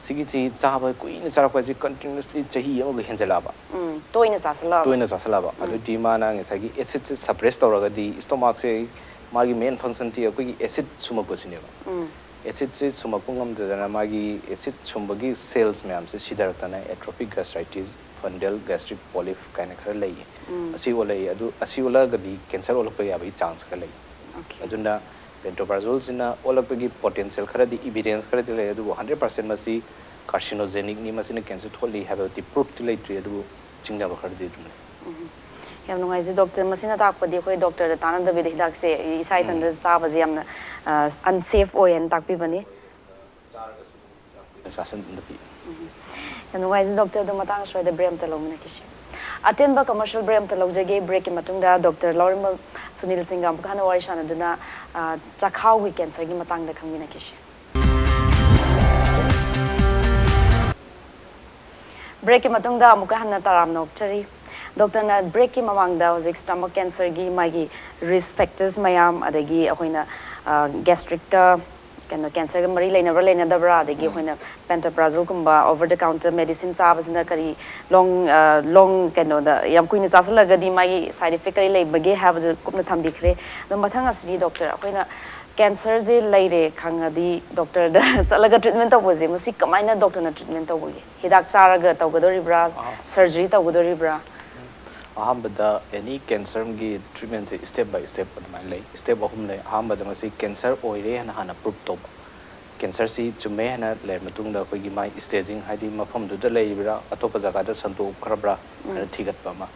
ꯁꯤꯒꯤꯁꯤ ꯆꯥꯕ ꯀꯨꯏꯅ ꯆꯥꯔꯛꯄ ꯍꯥꯏꯁꯤ continuously ꯆꯍꯤ ꯑꯃꯒ ꯍꯦꯟꯖꯜꯂꯛꯑꯕ꯫ ꯎꯝ, ꯇꯣꯏꯅ ꯆꯥꯁꯤꯜꯂꯛꯑꯕ꯫ ꯇꯣꯏꯅ ꯆꯥꯁꯤꯜꯂꯛꯑꯕ꯫ ꯑꯗꯨꯗꯤ ꯃꯥꯅ ꯉꯁꯥꯏꯒꯤ acid ꯁꯦ suppress ꯇꯧꯔꯒꯗꯤ stomach ꯁꯦ ꯃꯥꯒꯤ main function ꯇꯤ ꯑꯩꯈꯣꯏꯒꯤ acid ꯁꯨꯝꯃꯛꯄꯁꯤꯅꯦꯕ꯫ ꯎꯝ, Acid ꯁꯦ ꯁꯨꯝꯃꯛꯄ ꯉꯝꯗꯗꯅ ꯃꯥꯒꯤ acid ꯁꯨꯝꯕꯒꯤ cells ꯃꯌꯥꯝꯁꯦ ꯁꯤꯊꯔꯛꯇꯅ atrophic gastritis, fundal gastric polyp ꯀꯥꯏꯅ ꯈꯔ ꯂꯩꯌꯦ꯫ ꯎꯝ, ꯑꯁꯤ ꯑꯣꯜꯂꯛꯏ꯫ ꯑꯗꯨ ꯑꯁꯤ ꯑꯣꯜꯂꯛꯑꯒꯗꯤ cancer ꯑꯣꯜꯂꯛꯄ ꯌꯥꯕꯒꯤ chance ꯈꯔ ꯂꯩ꯫ okay. ꯑꯗꯨꯅ pantoprazole ꯁꯤꯅ ꯑꯣꯜꯂꯛꯄꯒꯤ potential ꯈꯔꯗꯤ, evidence ꯈꯔꯗꯤ ꯂꯩ, ꯑꯗꯨꯕꯨ hundred percent ꯃꯁꯤ carcinogenic ꯅꯤ, ꯃꯁꯤꯅ cancer ꯊꯣꯛꯍꯜꯂꯤ ꯍꯥꯏꯕꯗꯤ proof ꯇꯤ ꯂꯩꯇ꯭ꯔꯤ, ꯑꯗꯨꯕꯨ ꯆꯤꯡꯅꯕ ꯈꯔꯗꯤ ꯑꯗꯨꯝ ꯂꯩ꯫ ꯎꯝ꯫ ꯌꯥꯝ ꯅꯨꯡꯉꯥꯏꯖꯩ doctor꯫ ꯃꯁꯤꯅ ꯇꯥꯛꯄꯗꯤ ꯑꯩꯈꯣꯏ doctor ꯗ ꯇꯥꯟꯅꯗꯕꯤꯗ ꯍꯤꯗꯥꯛꯁꯦ ꯏꯁꯥ ꯏꯊꯟꯇ ꯆꯥꯕꯁꯦ ꯌꯥꯝꯅ, ꯑ, unsafe ꯑꯣꯏ ꯍꯥꯏꯅ ꯇꯥꯛꯄꯤꯕꯅꯤ꯫ ꯆꯥꯔꯒꯁꯨ ꯌꯥꯝ ꯀꯨꯏꯅ ꯆꯥꯁꯤꯟꯗꯕꯤ꯫ ꯌꯥꯝ ꯅꯨꯡꯉꯥꯏꯖꯩ doctor꯫ ꯑꯗꯣ ꯃꯇꯥꯡ ꯑꯁ꯭ꯋꯥꯏꯗ break ꯑꯝꯇ ꯂꯧꯃꯤꯟꯅꯈꯤꯁꯤ꯫ ꯑꯇꯦꯟꯕ commercial break ꯑꯝꯇ ꯂꯧꯖꯒꯦ꯫ Break ꯀꯤ ꯃꯇꯨꯡꯗ doctor ꯂꯧꯔꯤꯃꯜ ꯁꯨꯅꯤꯜ ꯁꯤꯡꯒ ꯑꯃꯨꯛꯀ ꯍꯟꯅ ꯋꯥꯔꯤ ꯁꯥꯟꯅꯗꯨꯅ, ꯑ, ꯆꯈꯥꯎꯒꯤ cancer ꯒꯤ ꯃꯇꯥꯡꯗ ꯈꯪꯃꯤꯟꯅꯈꯤꯁꯤ꯫ Break ꯀꯤ ꯃꯇꯨꯡꯗ ꯑꯃꯨꯛꯀ ꯍꯟꯅ ꯇꯔꯥꯝꯅ ꯑꯣꯛꯆꯔꯤ꯫ Doctor ꯅ break ꯀꯤ ꯃꯃꯥꯡꯗ ꯍꯧꯖꯤꯛ stomach cancer ꯒꯤ ꯃꯥꯒꯤ risk factors ꯃꯌꯥꯝ, ꯑꯗꯒꯤ ꯑꯩꯈꯣꯏꯅ, ꯑ, gastric ꯇ ꯀꯩꯅꯣ cancer ꯒ ꯃꯔꯤ ꯂꯩꯅꯕ꯭ꯔꯥ ꯂꯩꯅꯗꯕ꯭ꯔꯥ, ꯑꯗꯒꯤ ꯑꯩꯈꯣꯏꯅ pantoprazole ꯒꯨꯝꯕ over the counter medicine ꯆꯥꯕꯁꯤꯅ ꯀꯔꯤ long, ꯑ, long ꯀꯩꯅꯣꯗ ꯌꯥꯝ ꯀꯨꯏꯅ ꯆꯥꯁꯤꯜꯂꯒꯗꯤ ꯃꯥꯒꯤ side effect ꯀꯔꯤ ꯂꯩꯕꯒꯦ ꯍꯥꯏꯕꯗꯨ ꯀꯨꯞꯅ ꯊꯝꯕꯤꯈ꯭ꯔꯦ꯫ ꯑꯗꯣ ꯃꯊꯪ ꯑꯁꯤꯗꯤ doctor, ꯑꯩꯈꯣꯏꯅ cancer ꯁꯦ ꯂꯩꯔꯦ ꯈꯪꯉꯗꯤ doctor ꯗ ꯆꯠꯂꯒ treatment ꯇꯧꯕꯁꯦ, ꯃꯁꯤ ꯀꯃꯥꯏꯅ doctor ꯅ treatment ꯇꯧꯕꯒꯦ? ꯍꯤꯗꯥꯛ ꯆꯥꯔꯒ ꯇꯧꯒꯗꯣꯔꯤꯕ꯭ꯔꯥ? ꯑꯥ꯫ Surgery ꯇꯧꯒꯗꯣꯔꯤꯕ꯭ꯔꯥ? ꯑꯍꯥꯟꯕꯗ any cancer ꯒꯤ treatment say step by step ꯑꯗꯨꯃꯥꯏꯅ ꯂꯩ꯫ Step ꯑꯍꯨꯝ ꯂꯩ꯫ ꯑꯍꯥꯟꯕꯗ ꯃꯁꯤ cancer ꯑꯣꯏꯔꯦ ꯍꯥꯏꯅ ꯍꯥꯟꯅ prove ꯇꯧꯕ꯫ ꯀꯦꯟꯁꯔꯁꯤ ꯆꯨꯝꯃꯦ ꯍꯥꯏꯅ ꯂꯩꯔ ꯃꯇꯨꯡꯗ ꯑꯩꯈꯣꯏꯒꯤ ꯃꯥꯏ staging, ꯍꯥꯏꯗꯤ ꯃꯐꯝꯗꯨꯗ ꯂꯩꯔꯤꯕ꯭ꯔꯥ, ꯑꯇꯣꯞꯄ ꯖꯒꯥꯗ ꯁꯟꯗꯣꯛꯈ꯭ꯔꯕ꯭ꯔꯥ ꯍꯥꯏꯅ ꯊꯤꯒꯠꯄ ꯑꯃ꯫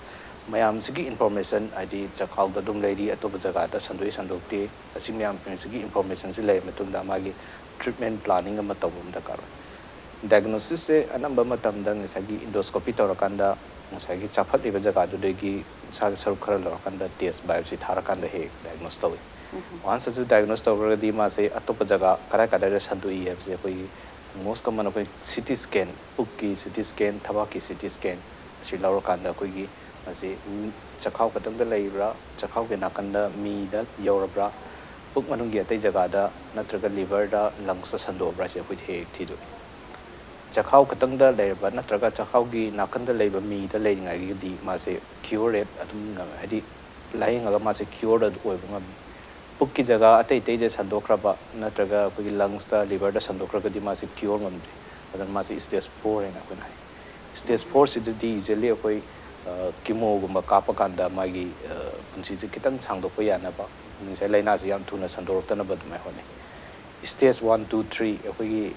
ꯃꯌꯥꯝꯁꯤꯒꯤ information, ꯍꯥꯏꯗꯤ ꯆꯈꯥꯎꯗ ꯑꯗꯨꯝ ꯂꯩꯔꯤ, ꯑꯇꯣꯞꯄ ꯖꯒꯥꯗ ꯁꯟꯗꯣꯛꯏ ꯁꯟꯗꯣꯛꯇꯦ, ꯑꯁꯤ ꯃꯌꯥꯝꯁꯤꯒꯤ informationꯁꯤ ꯂꯩꯔ ꯃꯇꯨꯡꯗ ꯃꯥꯒꯤ treatment planning ꯑꯃ ꯇꯧꯕ ꯑꯃ ꯗꯔꯀꯥꯔ ꯑꯣꯏ꯫ Diagnosisꯁꯦ ꯑꯅꯝꯕ ꯃꯇꯝꯗ ꯉꯁꯥꯏꯒꯤ endoscopy ꯇꯧꯔꯀꯥꯟꯗ ꯉꯁꯥꯏꯒꯤ ꯆꯥꯐꯠꯂꯤꯕ ꯖꯒꯥꯗꯨꯗꯒꯤ ꯏꯁꯥꯒꯤ ꯁꯔꯨꯛ ꯈꯔ ꯂꯧꯔꯀꯥꯟꯗ test biopsy ꯊꯥꯔꯀꯥꯟꯗ ꯍꯦꯛ diagnose ꯇꯧꯏ꯫ Once ꯑꯗꯨ diagnose ꯇꯧꯈ꯭ꯔꯒꯗꯤ ꯃꯥꯁꯦ ꯑꯇꯣꯞꯄ ꯖꯒꯥ ꯀꯗꯥꯏ ꯀꯗꯥꯏꯗ ꯁꯟꯗꯣꯛꯏ ꯍꯥꯏꯕꯁꯦ ꯑꯩꯈꯣꯏꯒꯤ most common ꯑꯩꯈꯣꯏ C T scan, ꯄꯨꯛꯀꯤ C T scan, ꯊꯕꯥꯛꯀꯤ C T scan ꯑꯁꯤ ꯂꯧꯔꯀꯥꯟꯗ ꯑꯩꯈꯣꯏꯒꯤ ꯃꯁꯤ ꯆꯈꯥꯎ ꯈꯛꯇꯪꯗ ꯂꯩꯕ꯭ꯔꯥ, ꯆꯈꯥꯎꯒꯤ ꯅꯥꯀꯟꯗ ꯃꯤꯗ ꯌꯧꯔꯕ꯭ꯔꯥ, ꯄꯨꯛ ꯃꯅꯨꯡꯒꯤ ꯑꯇꯩ ꯖꯒꯥꯗ ꯅꯠꯇ꯭ꯔꯒ liverꯗ, lungsꯇ ꯁꯟꯗꯣꯛꯑꯕ꯭ꯔꯥ ꯍꯥꯏꯁꯦ ꯑꯩꯈꯣꯏ ꯍꯦꯛ ꯍꯦꯛ ꯊꯤꯗꯣꯛꯏ꯫ ꯆꯈꯥꯎ ꯈꯛꯇꯪꯗ ꯂꯩꯔꯕ ꯅꯠꯇ꯭ꯔꯒ ꯆꯈꯥꯎꯒꯤ ꯅꯥꯀꯟꯗ ꯂꯩꯕ ꯃꯤꯗ ꯂꯩꯔꯤꯉꯩꯒꯤꯗꯤ ꯃꯥꯁꯦ cure rate ꯑꯗꯨꯝ ꯉꯝꯃꯦ, ꯍꯥꯏꯗꯤ ꯂꯥꯏꯌꯦꯡꯉꯒ ꯃꯥꯁꯦ cured ꯑꯗꯨ ꯑꯣꯏꯕ ꯉꯝꯃꯤ꯫ ꯄꯨꯛꯀꯤ ꯖꯒꯥ ꯑꯇꯩ ꯑꯇꯩꯗ ꯁꯟꯗꯣꯛꯈ꯭ꯔꯕ ꯅꯠꯇ꯭ꯔꯒ ꯑꯩꯈꯣꯏꯒꯤ lungsꯇ, liverꯗ ꯁꯟꯗꯣꯛꯈ꯭ꯔꯒꯗꯤ ꯃꯥꯁꯦ cure ꯉꯝꯗꯦ꯫ ꯑꯗꯨꯅ ꯃꯥꯁꯦ stage four ꯍꯥꯏꯅ ꯑꯩꯈꯣꯏꯅ ꯍꯥꯏ꯫ Stage fourꯁꯤꯗꯗꯤ usually ꯑꯩꯈꯣꯏ, ꯑ, chemoꯒꯨꯝꯕ ꯀꯥꯞꯄ ꯀꯥꯟꯗ ꯃꯥꯒꯤ, ꯑ, ꯄꯨꯟꯁꯤꯁꯦ ꯈꯤꯇꯪ ꯁꯥꯡꯗꯣꯛꯄ ꯌꯥꯅꯕ, ꯉꯁꯥꯏ ꯂꯥꯏꯅꯥꯁꯦ ꯌꯥꯝ ꯊꯨꯅ ꯁꯟꯗꯣꯔꯛꯇꯅꯕ ꯑꯗꯨꯃꯥꯏꯅ ꯍꯣꯠꯅꯩ꯫ Stage one, two, three ꯑꯩꯈꯣꯏꯒꯤ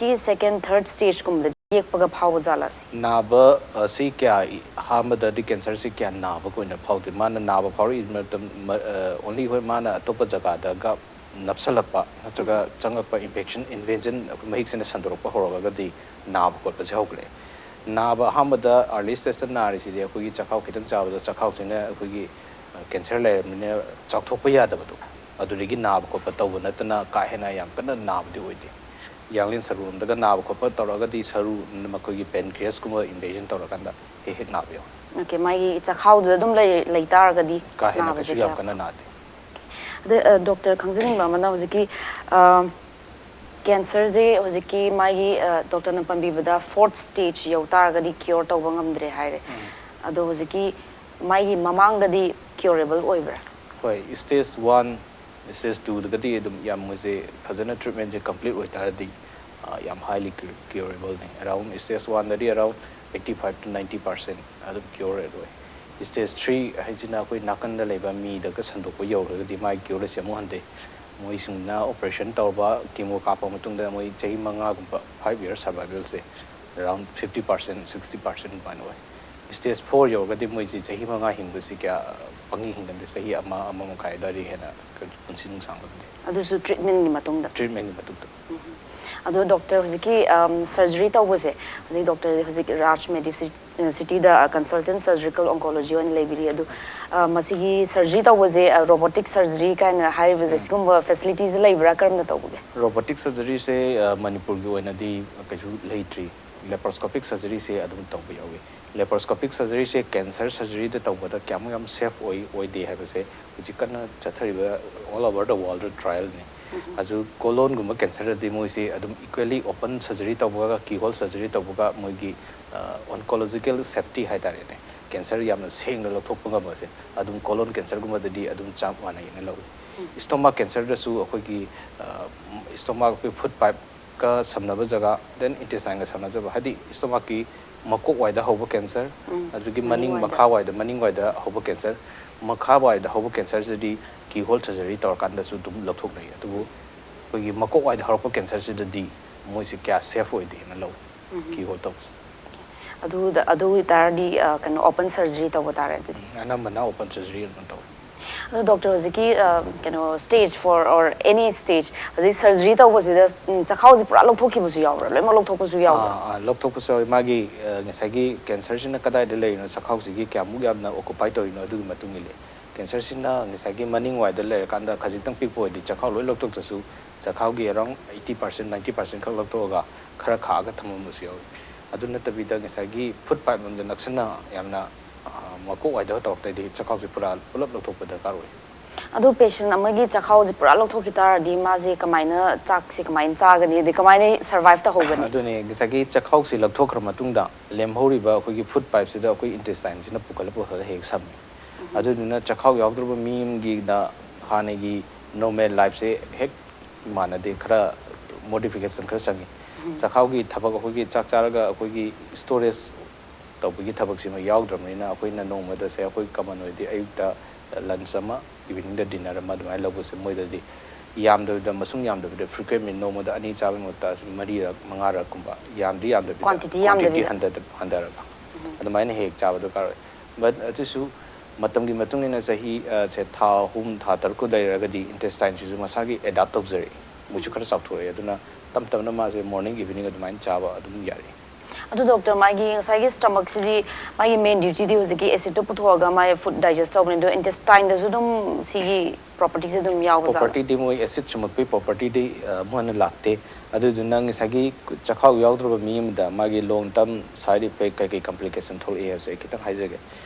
ꯁꯤ second, third stageꯀꯨꯝꯕꯗ ꯌꯦꯛꯄꯒ ꯐꯥꯎꯕ ꯖꯥꯠꯂ ꯁꯤ? ꯅꯥꯕ, ꯑ, ꯁꯤ ꯀꯌꯥ ꯏ-, ꯑꯍꯥꯟꯕꯗꯗꯤ ꯀꯦꯟꯁꯔꯁꯤ ꯀꯌꯥ ꯅꯥꯕ ꯑꯣꯏꯅ ꯐꯥꯎꯗꯦ꯫ ꯃꯥꯅ ꯅꯥꯕ ꯐꯥꯎꯔꯛꯏ ꯃꯇꯝ, ꯃ-, ꯑ, only ꯍꯣꯏ ꯃꯥꯅ ꯑꯇꯣꯞꯄ ꯖꯒꯥꯗꯒ ꯅꯞꯁꯜꯂꯛꯄ ꯅꯠꯇ꯭ꯔꯒ ꯆꯪꯉꯛꯄ infection, invasion, ꯑꯩꯈꯣꯏ ꯃꯍꯤꯛꯁꯤꯅ ꯁꯟꯗꯣꯔꯛꯄ ꯍꯧꯔꯛꯑꯒꯗꯤ ꯅꯥꯕ ꯈꯣꯠꯄꯁꯦ ꯍꯧꯒꯠꯂꯛꯑꯦ꯫ ꯅꯥꯕ ꯑꯍꯥꯟꯕꯗ early stageꯇ ꯅꯥꯔꯤꯁꯤꯗꯤ ꯑꯩꯈꯣꯏꯒꯤ ꯆꯈꯥꯎ ꯈꯤꯇꯪ ꯆꯥꯕꯗ ꯆꯈꯥꯎꯁꯤꯅ ꯑꯩꯈꯣꯏꯒꯤ, ꯑ, ꯀꯦꯟꯁꯔ ꯂꯩꯔꯕꯅꯤꯅ ꯆꯥꯎꯊꯣꯛꯄ ꯌꯥꯗꯕꯗꯣ, ꯑꯗꯨꯗꯒꯤ ꯅꯥꯕ ꯈꯣꯠꯄ ꯇꯧꯕ ꯅꯠꯇꯅ ꯀꯥ ꯍꯦꯟꯅ ꯌꯥꯝ ꯀꯟꯅ ꯅꯥꯕꯗꯤ ꯑꯣꯏꯗꯦ꯫ ꯌꯥꯡꯂꯦꯟ ꯁꯔꯨꯔꯣꯝꯗꯒ ꯅꯥꯕ ꯈꯣꯠꯄ ꯇꯧꯔꯒꯗꯤ ꯁꯔꯨ ꯃꯈꯣꯏꯒꯤ pancreasꯀꯨꯝꯕ invasion ꯇꯧꯔꯀꯥꯟꯗ ꯍꯦꯛ ꯍꯦꯛ ꯅꯥꯕ ꯌꯥꯎꯏ꯫ Okay, ꯃꯥꯒꯤ ꯆꯈꯥꯎꯗꯨꯗ ꯑꯗꯨꯝ ꯂꯩ, ꯂꯩ ꯇꯥꯔꯒꯗꯤ ꯀꯥ ꯍꯦꯟꯅ ꯅꯥꯕꯁꯦ ꯀꯩꯁꯨ ꯌꯥꯝ ꯀꯌꯥ ꯀꯟꯅ ꯅꯥꯗꯦ꯫ ꯑꯗ, ꯑ, doctor, ꯈꯪꯖꯅꯤꯡꯕ ꯑꯃꯅ ꯍꯧꯖꯤꯛꯀꯤ, ꯑ, ꯀꯦꯟꯁꯔꯁꯦ ꯍꯧꯖꯤꯛꯀꯤ ꯃꯥꯒꯤ, ꯑ, doctorꯅ ꯄꯟꯕꯤꯕꯗ fourth stage ꯌꯧ ꯇꯥꯔꯒꯗꯤ cure ꯇꯧꯕ ꯉꯝꯗ꯭ꯔꯦ ꯍꯥꯏꯔꯦ꯫ ꯑꯗꯣ ꯍꯧꯖꯤꯛꯀꯤ ꯃꯥꯒꯤ ꯃꯃꯥꯡꯗꯗꯤ curable ꯑꯣꯏꯕ꯭ꯔꯥ? ꯍꯣꯏ, stage one, stage twoꯗꯒꯗꯤ ꯑꯗꯨꯝ ꯌꯥꯝ ꯃꯣꯏꯁꯦ ꯐꯖꯅ treatmentꯁꯦ complete ꯑꯣꯏꯇꯥꯔꯗꯤ, ꯑ, ꯌꯥꯝ highly cu-, curableꯅꯤ꯫ Around stage oneꯗꯗꯤ around eighty five to ninety percent ꯑꯗꯨꯝ cure rate ꯑꯣꯏ꯫ Stage three ꯍꯥꯏꯁꯤꯅ ꯑꯩꯈꯣꯏ ꯅꯥꯀꯟꯗ ꯂꯩꯕ ꯃꯤꯗꯒ ꯁꯟꯗꯣꯛꯄ ꯌꯧꯔꯒꯗꯤ ꯃꯥꯒꯤ cure rateꯁꯦ ꯑꯃꯨꯛ ꯍꯟꯊꯩ꯫ ꯃꯣꯏꯁꯤꯡꯅ ꯑꯣꯄꯔꯦꯁꯟ ꯇꯧꯔꯕ, ꯀꯤꯃꯣ ꯀꯥꯞꯄ ꯃꯇꯨꯡꯗ ꯃꯣꯏ ꯆꯍꯤ ꯃꯉꯥꯒꯨꯝꯕ, five year survival ꯁꯦ around fifty percent, sixty percent ꯑꯗꯨꯃꯥꯏꯅ ꯑꯣꯏ꯫ Stage four ꯌꯧꯔꯒꯗꯤ ꯃꯣꯏꯁꯤ ꯆꯍꯤ ꯃꯉꯥ ꯍꯤꯡꯕꯁꯤ ꯀꯌꯥ ꯄꯪꯍꯤꯡ ꯍꯤꯡꯒꯟꯗꯦ, ꯆꯍꯤ ꯑꯃ, ꯑꯃ ꯃꯈꯥꯏ ꯑꯗꯨꯋꯥꯏꯗꯒꯤ ꯍꯦꯟꯅ ꯄꯨꯟꯁꯤ ꯅꯨꯡꯁꯥꯡꯕ ꯉꯝꯗꯦ꯫ ꯑꯗꯨꯁꯨ ꯇ꯭ꯔꯤꯠꯃꯦꯟꯒꯤ ꯃꯇꯨꯡꯗ꯫ ꯇ꯭ꯔꯤꯠꯃꯦꯟꯒꯤ ꯃꯇꯨꯡꯗ꯫ ꯑꯗꯣ ꯗꯣꯛꯇꯔ, ꯍꯧꯖꯤꯛꯀꯤ ꯁꯔꯖꯔꯤ ꯇꯧꯕꯁꯦ, ꯑꯗꯩ ꯗꯣꯛꯇꯔ ꯍꯧꯖꯤꯛ ꯔꯥꯖ ꯃꯦꯗꯤ ꯁꯤꯇꯤꯗ ꯀꯟꯁꯜꯇꯦꯟ ꯁꯔꯖꯤꯀꯦꯜ ꯑꯣꯟꯀꯣꯂꯣꯖꯤ ꯑꯣꯏꯅ ꯂꯩꯕꯤꯔꯤ꯫ ꯑꯗꯨ ꯑ, ꯃꯁꯤꯒꯤ ꯁꯔꯖꯔꯤ ꯇꯧꯕꯁꯦ ꯔꯣꯕꯣꯇꯤꯛ ꯁꯔꯖꯔꯤ ꯀꯥꯏꯅ ꯍꯥꯏꯔꯤꯕꯁꯦ, ꯁꯤꯒꯨꯝꯕ ꯐꯦꯁꯤꯂꯤꯇꯤꯁꯦ ꯂꯩꯕ꯭ꯔꯥ? ꯀꯔꯝꯅ ꯇꯧꯕꯒꯦ? ꯔꯣꯕꯣꯇꯤꯛ ꯁꯔꯖꯔꯤꯁꯦ ꯃꯅꯤꯄꯨꯔꯒꯤ ꯑꯣꯏꯅꯗꯤ ꯀꯩꯁꯨ ꯂꯩꯇ꯭ꯔꯤ꯫ ꯂꯦꯄ꯭ꯔꯣꯁꯀꯣꯄꯤꯛ ꯁꯔꯖꯔꯤꯁꯦ ꯑꯗꯨꯝ ꯇꯧꯕ ꯌꯥꯎꯏ꯫ ꯂꯦꯄ꯭ꯔꯣꯁꯀꯣꯄꯤꯛ ꯁꯔꯖꯔꯤꯁꯦ ꯀꯦꯟꯁꯔ ꯁꯔꯖꯔꯤꯗ ꯇꯧꯕꯗ ꯀꯌꯥꯃꯨꯛ ꯌꯥꯝ ꯁꯦꯐ ꯑꯣꯏ ꯑꯣꯏꯗꯦ ꯍꯥꯏꯕꯁꯦ ꯍꯧꯖꯤꯛ ꯀꯟꯅ ꯆꯠꯊꯔꯤꯕ all over the world trial ꯅꯤ꯫ ꯑꯗꯨ ꯀꯣꯂꯣꯟꯒꯨꯝꯕ ꯀꯦꯟꯁꯔꯗꯗꯤ ꯃꯣꯏꯁꯦ ꯑꯗꯨꯝ equally open surgery ꯇꯧꯕꯒ, keyhole surgery ꯇꯧꯕꯒ ꯃꯣꯏꯒꯤ ꯑꯣꯟꯀꯣꯂꯣꯖꯤꯀꯦꯜ ꯁꯦꯐꯇꯤ ꯍꯥꯏꯇꯥꯔꯦꯅꯦ, ꯀꯦꯟꯁꯔ ꯌꯥꯝꯅ ꯁꯦꯡꯅ ꯂꯧꯊꯣꯛꯄ ꯉꯝꯕꯁꯦ ꯑꯗꯨꯝ ꯀꯣꯂꯣꯟ ꯀꯦꯟꯁꯔꯒꯨꯝꯕꯗꯗꯤ ꯑꯗꯨꯝ ꯆꯞ ꯃꯥꯟꯅꯩꯅ ꯂꯧꯏ꯫ ꯁ꯭ꯇꯣꯃꯥꯛ ꯀꯦꯟꯁꯔꯗꯁꯨ ꯑꯩꯈꯣꯏꯒꯤ ꯁ꯭ꯇꯣꯃꯥꯛ, ꯑꯩꯈꯣꯏ ꯐꯨꯗ ꯄꯥꯏꯞꯀ ꯁꯝꯅꯕ ꯖꯒꯥ, ꯗꯦꯟ ꯏꯟꯇꯦꯁꯇꯥꯏꯟꯒ ꯁꯝꯅꯖꯕ, ꯍꯥꯏꯗꯤ ꯁ꯭ꯇꯣꯃꯥꯛꯀꯤ ꯃꯀꯣꯛ ꯋꯥꯏꯗ ꯍꯧꯕ ꯀꯦꯟꯁꯔ, ꯑꯗꯨꯒꯤ ꯃꯅꯤꯡ, ꯃꯈꯥ ꯋꯥꯏꯗ, ꯃꯅꯤꯡ ꯋꯥꯏꯗ ꯍꯧꯕ ꯀꯦꯟꯁꯔ, ꯃꯈꯥ ꯋꯥꯏꯗ ꯍꯧꯕ ꯀꯦꯟꯁꯔꯁꯤꯗꯤ ꯀꯤꯍꯣꯜ ꯁꯔꯖꯔꯤ ꯇꯧꯔꯀꯥꯟꯗꯁꯨ ꯑꯗꯨꯝ ꯂꯧꯊꯣꯛꯅꯩ꯫ ꯑꯗꯨꯕꯨ ꯑꯩꯈꯣꯏꯒꯤ ꯃꯀꯣꯛ ꯋꯥꯏꯗ ꯍꯧꯔꯛꯄ ꯀꯦꯟꯁꯔꯁꯤꯗꯗꯤ ꯃꯣꯏꯁꯤ ꯀꯌꯥ ꯁꯦꯐ ꯑꯣꯏꯗꯦꯅ ꯂꯧꯏ ꯀꯤꯍꯣꯜ ꯇꯧꯕꯁꯦ꯫ ꯑꯗꯨꯗ, ꯑꯗꯨ ꯑꯣꯏꯇꯥꯔꯗꯤ, ꯑ, ꯀꯩꯅꯣ, ꯑꯣꯄꯟ ꯁꯔꯖꯔꯤ ꯇꯧꯕ ꯇꯥꯔꯦ ꯑꯗꯨꯗꯤ꯫ ꯑꯅꯝꯕꯅ ꯑꯣꯄꯟ ꯁꯔꯖꯔꯤ ꯑꯗꯨꯝ ꯇꯧꯏ꯫ ꯑꯗꯣ ꯗꯣꯛꯇꯔ, ꯍꯧꯖꯤꯛꯀꯤ, ꯑ, ꯀꯩꯅꯣ, stage four or any stage, ꯍꯧꯖꯤꯛ ꯁꯔꯖꯔꯤ ꯇꯧꯕꯁꯤꯗ, ꯎꯝ, ꯆꯈꯥꯎꯁꯦ ꯄꯨꯔꯥ ꯂꯧꯊꯣꯛꯈꯤꯕꯁꯨ ꯌꯥꯎꯕ꯭ꯔꯥ? ꯂꯣꯏꯅꯃꯛ ꯂꯧꯊꯣꯛꯄꯁꯨ ꯌꯥꯎꯕ꯭ꯔꯥ? ꯑꯥ, ꯑꯥ, ꯂꯧꯊꯣꯛꯄꯁꯨ ꯌꯥꯎꯏ꯫ ꯃꯥꯒꯤ ꯑ, ꯉꯁꯥꯏꯒꯤ ꯀꯦꯟꯁꯔꯁꯤꯅ ꯀꯗꯥꯏꯗ ꯂꯩꯔꯤꯅꯣ, ꯆꯈꯥꯎꯁꯤꯒꯤ ꯀꯌꯥꯃꯨꯛ ꯌꯥꯝꯅ ꯑꯣꯀꯨꯄꯥꯏ ꯇꯧꯔꯤꯅꯣ ꯑꯗꯨꯒꯤ ꯃꯇꯨꯡ ꯏꯜꯂꯤ꯫ ꯀꯦꯟꯁꯔꯁꯤꯅ ꯉꯁꯥꯏꯒꯤ ꯃꯅꯤꯡ ꯋꯥꯏꯗ ꯂꯩꯔꯀꯥꯟꯗ ꯈꯖꯤꯛꯇꯪ ꯄꯤꯛꯄ ꯑꯣꯏꯔꯗꯤ ꯆꯈꯥꯎ ꯂꯣꯏ ꯂꯧꯊꯣꯛꯇ꯭ꯔꯁꯨ ꯆꯈꯥꯎꯒꯤ around eighty percent, ninety percent ꯈꯛ ꯂꯧꯊꯣꯛꯑꯒ ꯈꯔ ꯈꯥꯛꯑꯒ ꯊꯝꯃꯝꯕꯁꯨ ꯌꯥꯎꯏ꯫ ꯑꯗꯨ ꯅꯠꯇꯕꯤꯗ ꯉꯁꯥꯏꯒꯤ ꯐꯨꯗ ꯄꯥꯏꯞ ꯂꯣꯝꯗ ꯅꯛꯁꯟꯅ ꯌꯥꯝꯅ, ꯑ, ꯃꯀꯣꯛ ꯋꯥꯏꯗ ꯇꯧꯔꯛꯇ꯭ꯔꯗꯤ ꯆꯈꯥꯎꯁꯦ ꯄꯨꯔꯥ ꯄꯨꯂꯞ ꯂꯧꯊꯣꯛꯄ ꯗꯔꯀꯥꯔ ꯑꯣꯏ꯫ ꯑꯗꯨ ꯄꯦꯁꯦꯟ ꯑꯃꯒꯤ ꯆꯈꯥꯎꯁꯦ ꯄꯨꯔꯥ ꯂꯧꯊꯣꯛꯈꯤ ꯇꯥꯔꯗꯤ ꯃꯥꯁꯦ ꯀꯃꯥꯏꯅ, ꯆꯥꯛꯁꯦ ꯀꯃꯥꯏꯅ ꯆꯥꯒꯅꯤ, ꯑꯗꯩ ꯀꯃꯥꯏꯅ ꯁꯔꯚꯥꯏꯚ ꯇꯧꯍꯧꯒꯅꯤ? ꯑꯗꯨꯅꯦ, ꯉꯁꯥꯏꯒꯤ ꯆꯈꯥꯎꯁꯤ ꯂꯧꯊꯣꯛꯈ꯭ꯔ ꯃꯇꯨꯡꯗ ꯂꯦꯝꯍꯧꯔꯤꯕ ꯑꯩꯈꯣꯏꯒꯤ ꯐꯨꯗ ꯄꯥꯏꯞꯁꯤꯗ ꯑꯩꯈꯣꯏ ꯏꯟꯇꯦꯁꯇꯥꯏꯟꯁꯤꯅ ꯄꯨꯈꯠꯂ ꯄꯨꯈꯠꯂ ꯍꯦꯛ ꯁꯝꯃꯤ꯫ ꯑꯗꯨꯗꯨꯅ ꯆꯈꯥꯎ ꯌꯥꯎꯗ꯭ꯔꯕ ꯃꯤ ꯑꯃꯒꯤꯅ ꯍꯥꯟꯅꯒꯤ ꯅꯣꯔꯃꯦꯜ ꯂꯥꯏꯐꯁꯦ ꯍꯦꯛ ꯃꯥꯟꯅꯗꯦ, ꯈꯔ ꯃꯣꯗꯤꯐꯤꯀꯦꯁꯟ ꯈꯔ ꯆꯪꯉꯤ꯫ ꯆꯈꯥꯎꯒꯤ ꯊꯕꯛ, ꯑꯩꯈꯣꯏꯒꯤ ꯆꯥꯛ ꯆꯥꯔꯒ ꯑꯩꯈꯣꯏꯒꯤ ꯁ꯭ꯇꯣꯔꯦꯖ ꯇꯧꯕꯒꯤ ꯊꯕꯛꯁꯤꯃ ꯌꯥꯎꯗ꯭ꯔꯕꯅꯤꯅ ꯑꯩꯈꯣꯏꯅ ꯅꯣꯡꯃꯗꯁꯦ ꯑꯩꯈꯣꯏ ꯀꯃꯟ ꯑꯣꯏꯗꯤ ꯑꯌꯨꯛꯇ ꯂꯟꯁ ꯑꯃ, ꯏꯚꯤꯅꯤꯡꯗ ꯗꯤꯟꯅꯔ ꯑꯃ ꯑꯗꯨꯃꯥꯏꯅ ꯂꯧꯕꯁꯦ ꯃꯣꯏꯗꯗꯤ ꯌꯥꯝꯗꯕꯤꯗ, ꯃꯁꯨꯡ ꯌꯥꯝꯗꯕꯤꯗ, frequently ꯅꯣꯡꯃꯗ ꯑꯅꯤ ꯆꯥꯕꯒꯤ ꯃꯍꯨꯠꯇ ꯃꯔꯤꯔꯛ ꯃꯉꯥꯔꯛꯀꯨꯝꯕ, ꯌꯥꯝꯗꯤ ꯌꯥꯝꯗꯕꯤꯗ, Quantity ꯌꯥꯝꯗꯕꯤꯗ꯫ ꯍꯟꯊꯗ- ꯍꯟꯊꯔꯒ ꯑꯗꯨꯃꯥꯏꯅ ꯍꯦꯛ ꯍꯦꯛ ꯆꯥꯕ ꯗꯔꯀꯥꯔ ꯑꯣꯏ꯫ But ꯑꯗꯨꯁꯨ ꯃꯇꯝꯒꯤ ꯃꯇꯨꯡ ꯏꯟꯅ ꯆꯍꯤ ꯑ, ꯁꯦ ꯊꯥ ꯑꯍꯨꯝ ꯊꯥ ꯇꯔꯨꯛ ꯂꯩꯔꯒꯗꯤ intestineꯁꯤꯁꯨ ꯃꯁꯥꯒꯤ adapt ꯇꯧꯖꯔꯛꯏ, ꯃꯣꯏꯁꯨ ꯈꯔ ꯆꯥꯎꯊꯣꯔꯛꯑꯦ꯫ ꯑꯗꯨꯅ ꯇꯞ ꯇꯞꯅ ꯃꯥꯁꯦ morning evening ꯑꯗꯨꯃꯥꯏꯅ ꯆꯥꯕ ꯑꯗꯨꯝ ꯌꯥꯔꯛꯏ꯫ ꯑꯗꯨ doctor, ꯃꯥꯒꯤ ꯉꯁꯥꯏꯒꯤ stomachꯁꯤꯗꯤ ꯃꯥꯒꯤ main dutyꯗꯤ ꯍꯧꯖꯤꯛꯀꯤ acidꯇꯣ ꯄꯨꯊꯣꯛꯑꯒ ꯃꯥꯒꯤ food digest ꯇꯧꯕꯅꯤ, ꯑꯗꯣ intestineꯗꯁꯨ ꯑꯗꯨꯝ ꯁꯤꯒꯤ propertyꯁꯦ ꯑꯗꯨꯝ ꯌꯥꯎꯕ Propertyꯗꯤ ꯃꯣꯏ acid ꯁꯨꯝꯃꯛꯄꯒꯤ propertyꯗꯤ ꯑ, ꯑꯃꯨꯛ ꯍꯟꯅ ꯂꯥꯛꯇꯦ꯫ ꯑꯗꯨꯗꯨꯅ ꯉꯁꯥꯏꯒꯤ ꯆꯈꯥꯎ ꯌꯥꯎꯗ꯭ꯔꯕ ꯃꯤ ꯑꯃꯗ ꯃꯥꯒꯤ long term side effect ꯀꯩꯀꯩ complication ꯊꯣꯛꯂꯛꯏ ꯍꯥꯏꯕꯁꯦ ꯑꯩ ꯈꯤꯇꯪ ꯍꯥꯏꯖꯒꯦ꯫